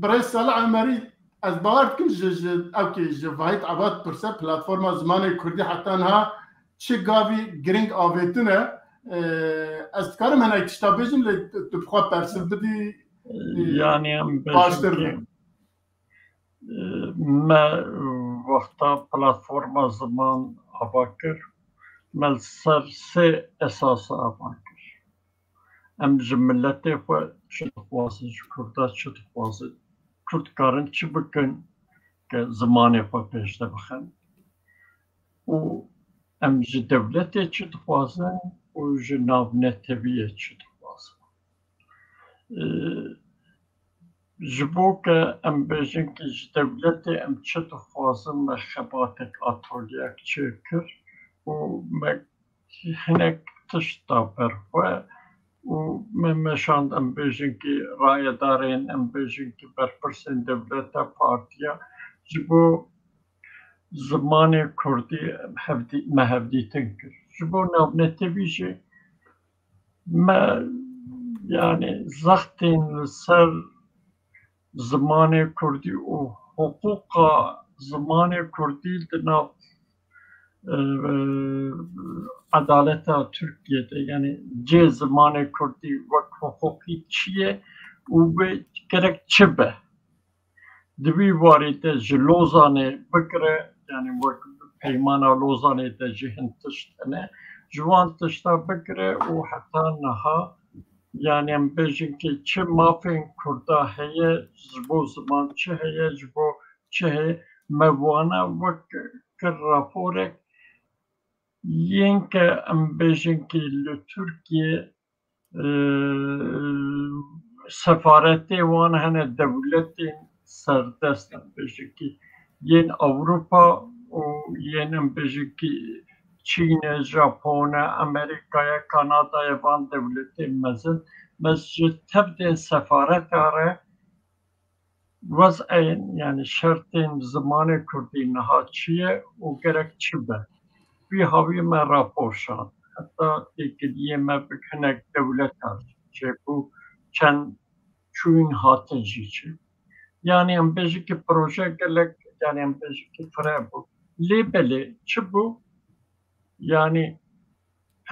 Birêz Salih Emerî, ez bawer dikim ji, ji, ew ki ji Vahît Ebad pirse, platforma zimanê kurdî heta niha çi gavî giring avêtine. Ee, ez dikarim hinek tişta bêjim, lê tu bi xwe persiv bidî, ee, Yani em bêjin baştir ki, be. Ee, me wexta platforma ziman ava kir, me li ser sê esas ava kir. Em ji miletê xwe çi dixwazin, ji Kurda çi dixwazin, Kurd karin çi bikin ke zimanê xwe pêşde bixin û em ji dewletê çi dixwazin û ji navnetewiyê çi dixwazin. Ee, ji bo ke em bêjin ki ji dewletê em çi dixwazin, me xebatek atolyek çêkir û me hinek tişt da ber xwe û me meşand, em bêjin ki rayedarên, em bêjin ki berpirsên dewleta, partiya ji bo zimanê kurdî hevdî-, me hevdîtin kir. Ji bo navnetewî jî me, yani, zextên li ser zimanê kurdî û hiqûqa zimanê kurdî di nav, e, edaleta Tirkiyê de, yani cê zimanê kurdî wek hiqûqî çi ye û wê gerek çi be? Di vî warî de ji Lozanê bigire, yani wek peymana Lozanê de jî hin tişt hene, ji wan tişta bigire û heta niha, yani em bêjin ki çi mafên Kurda heye, ji bo ziman çi heye, ji bo çi heye, me wana wek kir raporek, yên ke em bêjin ki li Tirkiyê, e, sefaretê wan hene, dewletên serdest, em bêjin ki yên Ewropa û yên, em bêjin ki Çîn e, Japon e, Amerîka ye, Kanada ye, van dewletên mezin. Me ji tevdên sefareta re wez'ên, yani şertên zimanê kurdî niha çi ye û gerek çi be? Vî hawî me rapor şand. Heta têkiliyê me bi hinek dewleta çêbû, çend çûyîn hatin jî çêbû. Yani em bêjin ki proje gelek, yani em bêjin ki fireh bû. Lê belê çi bû? Yani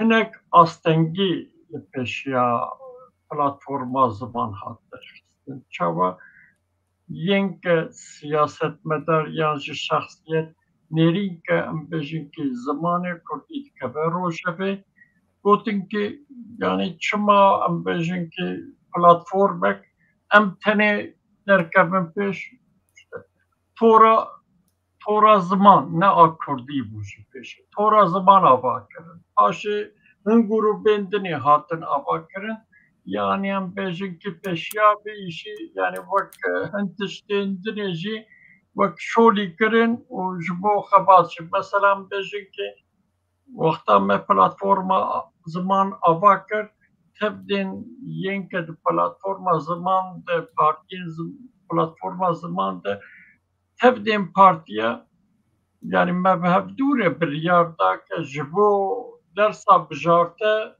hinek astengî li pêşiya platforma ziman hat derxistin. Çawa yên ke siyasetmedar yan jî şexsiyet nêrîn ke em bêjin ki zimanê kurdî dikeve rojevê, gotin ki, yani çima em bêjin ki platformek em tenê derkevin pêş, tora, tora ziman, ne a kurdî bû jî pêşî. Tora ziman ava kirin. Paşê hin grûbên dinê hatin ava kirin. Yani em bêjin ki pêşiya vê îşî, yani wek, e, hin tiştên dinê jî wek şolî kirin û ji bo xebat jî. Mesela em bêjin ki wexta me platforma ziman ava kir, tevdên yên ke di platforma ziman de, partiyên zim-, platforma ziman de, tevdên partiya, yani me bi hevdû re biryar da ke ji bo dersa bijarte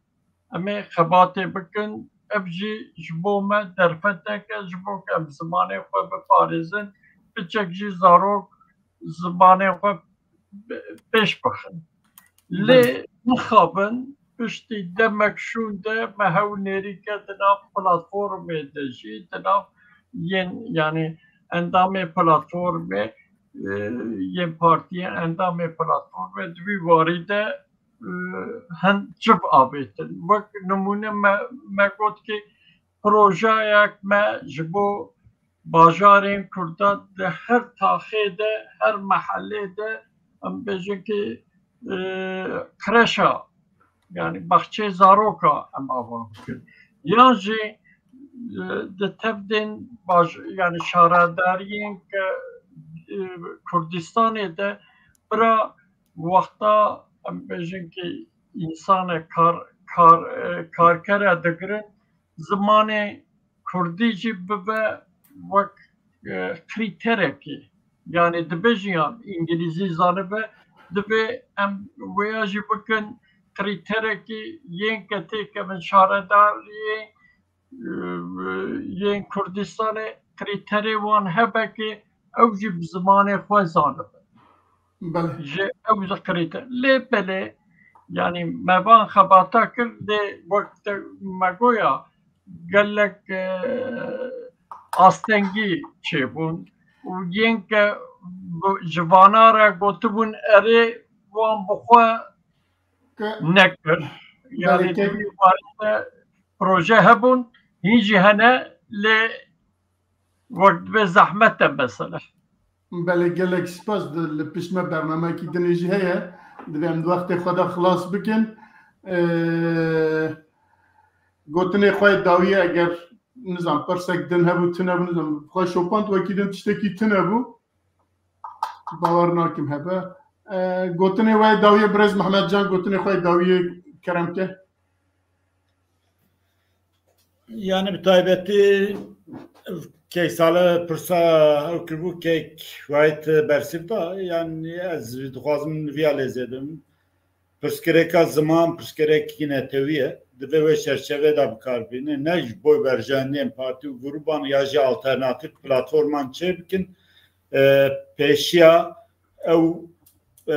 em ê xebatê bikin. Ev jî ji bo me derfetek e, ji bo ke em zimanê xwe biparêzin, piçek jî zarok zimanê xwe pêş bixin. Lê mixabin, piştî demek şûn de me hew nêrîke di nav platformê de jî, di nav yên, yani endamê platformê, e, yên partiyên endamê platformê di vî warî de, e, hin civ avêtin. Wek nimûne me, me got ki projeyek me ji bo bajarên Kurdan di her taxê de, her mehelê de, em bêjin ki, e, kreşa, yani baxçeyê zaroka em ava bikin. Yan jî, e, di tevdên baj-, yani şaredariyên ke, e, Kurdistanê de bira wexta em bêjin ki însanek kar, kar, e, karkere digirin, zimanê kurdî jî bibe wek, e, krîterekî. Yani dibêjin ya îngilîzî zanibe, divê em wêya jî bikin krîterekî yên ke têkevin şaredariyê, e, yên Kurdistanê, krîterê wan hebe ki ew jî bi zimanê xwe zanibin. Belê. Ji ew jî krîter. Lê belê, yanî me van xebata kir, lê wek te me goya gelek, e, astengî çêbûn û yên ke ji vana re gotibûn erê wan bi xwe nekir. Yani Belê, di wî barî de proje hebûn, hîn jî hene, lê wek divê zehmet e mesele. Belê, gelek spas. Di, li pişt me bernameyekî dinê jî heye. Divê em di wextê xwe de xilas bikin. Ee, gotinê xwe yê dawiyê eger, nizam, pirsek din hebû, tune bû, nizam, xwe şopand wekî din tiştekî tune bû. Bawer nakim hebe. Ee, gotinê we yê dawiyê, birêz Mehmet Can, gotinê xwe yê dawiyê kerem ke. Yani bi taybetî kek sale pirsa ew kiribû kek wayt bersîv da, yani ez dixwazim viya lê zêdim. Pirsgirêka ziman pirsgirêkî netewî ye. Divê wê çerçevê de bi kar bîne. Ne ji bo berjandiyên partî û grûban ya jî alternatîf platforman çêbikin. E, pêşiya ew, e,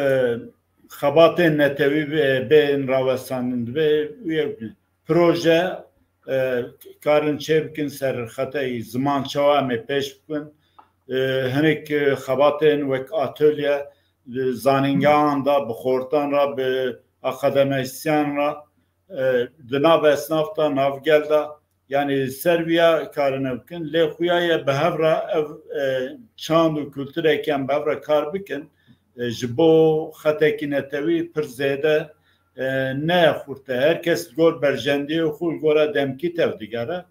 xebatên netewî bê-, bên rawestandin, divê wê proje, e, karin çêbikin ser xeteyî ziman çawa em ê pêş bikin. E, hinek, e, xebatên wek atölye, e, zanîngehan da, bi xortan re, bi akademisyen re, e, di nav esnaf de, nav gel de, yani ser viya karine bikin. Lê xuya ye bi hev re ev, e, çand û kulturek em bi hev re kar bikin. E, ji bo xetekî netewî pir zêde, e, ne xurt e. Her kes li gor berjendiyê xwe, li gora demkî tevdigere.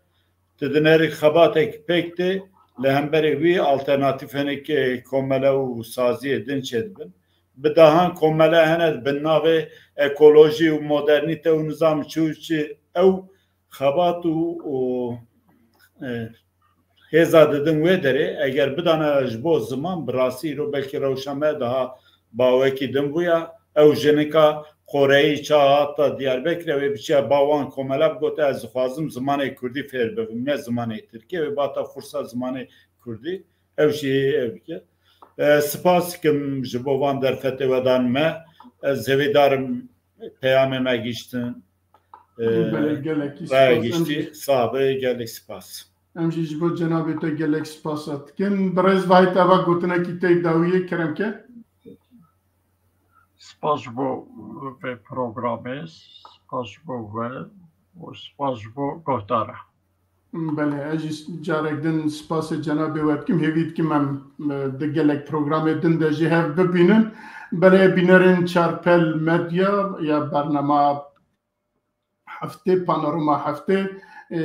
Tu dinerî xebatek pêk tê, li hemberê wî alternatîf hinek, e, komele û saziyê din çêdibin. Bi dehan komele hene di bin navê ekolojî û modernîte û nizam çi û çi, ew xebat û, û, e, hêza didin wê derê. Eger bidane ji bo ziman, bi rastî îro belkî rewşa me daha bawekî din bûya. Ew jinika Qoreyî ça hata Diyarbekirê, wê biçiya ba wan komela bigote, ez dixwazim zimanê kurdî fêr bibim, ne zimanê tirkî. Wê bata xursa zimanê kurdî, ew jî ev bike. E, spas dikim ji bo van derfetê we dan me. Ez hêvîdar im peyamê me gihîştin. E, Belê, gelekî raya spas. Em gihîştî. jî, Sabe, gelek spas. em jî ji bo cenabê te gelek spasa dikin. Birêz Vahît, eva gotinekî tê dawiyê, kerem ke. Spas ji bo vê programê, spas ji bo we û spas ji bo guhdara. Belê, ez jî carek din spasê cenabê we dikim. Hêvî dikim em, e, di gelek programê din de jî hev bibînin. Belê, bînerên Çarpel Medya ya bernama heftê, Panorama heftê, e,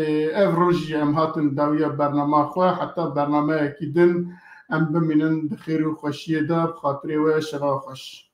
ev roj jî em hatin dawiya bernama xwe. Heta bernameyekî din em bimînin di xêr û xweşiyê de, bi xatirê we, şeva xweş.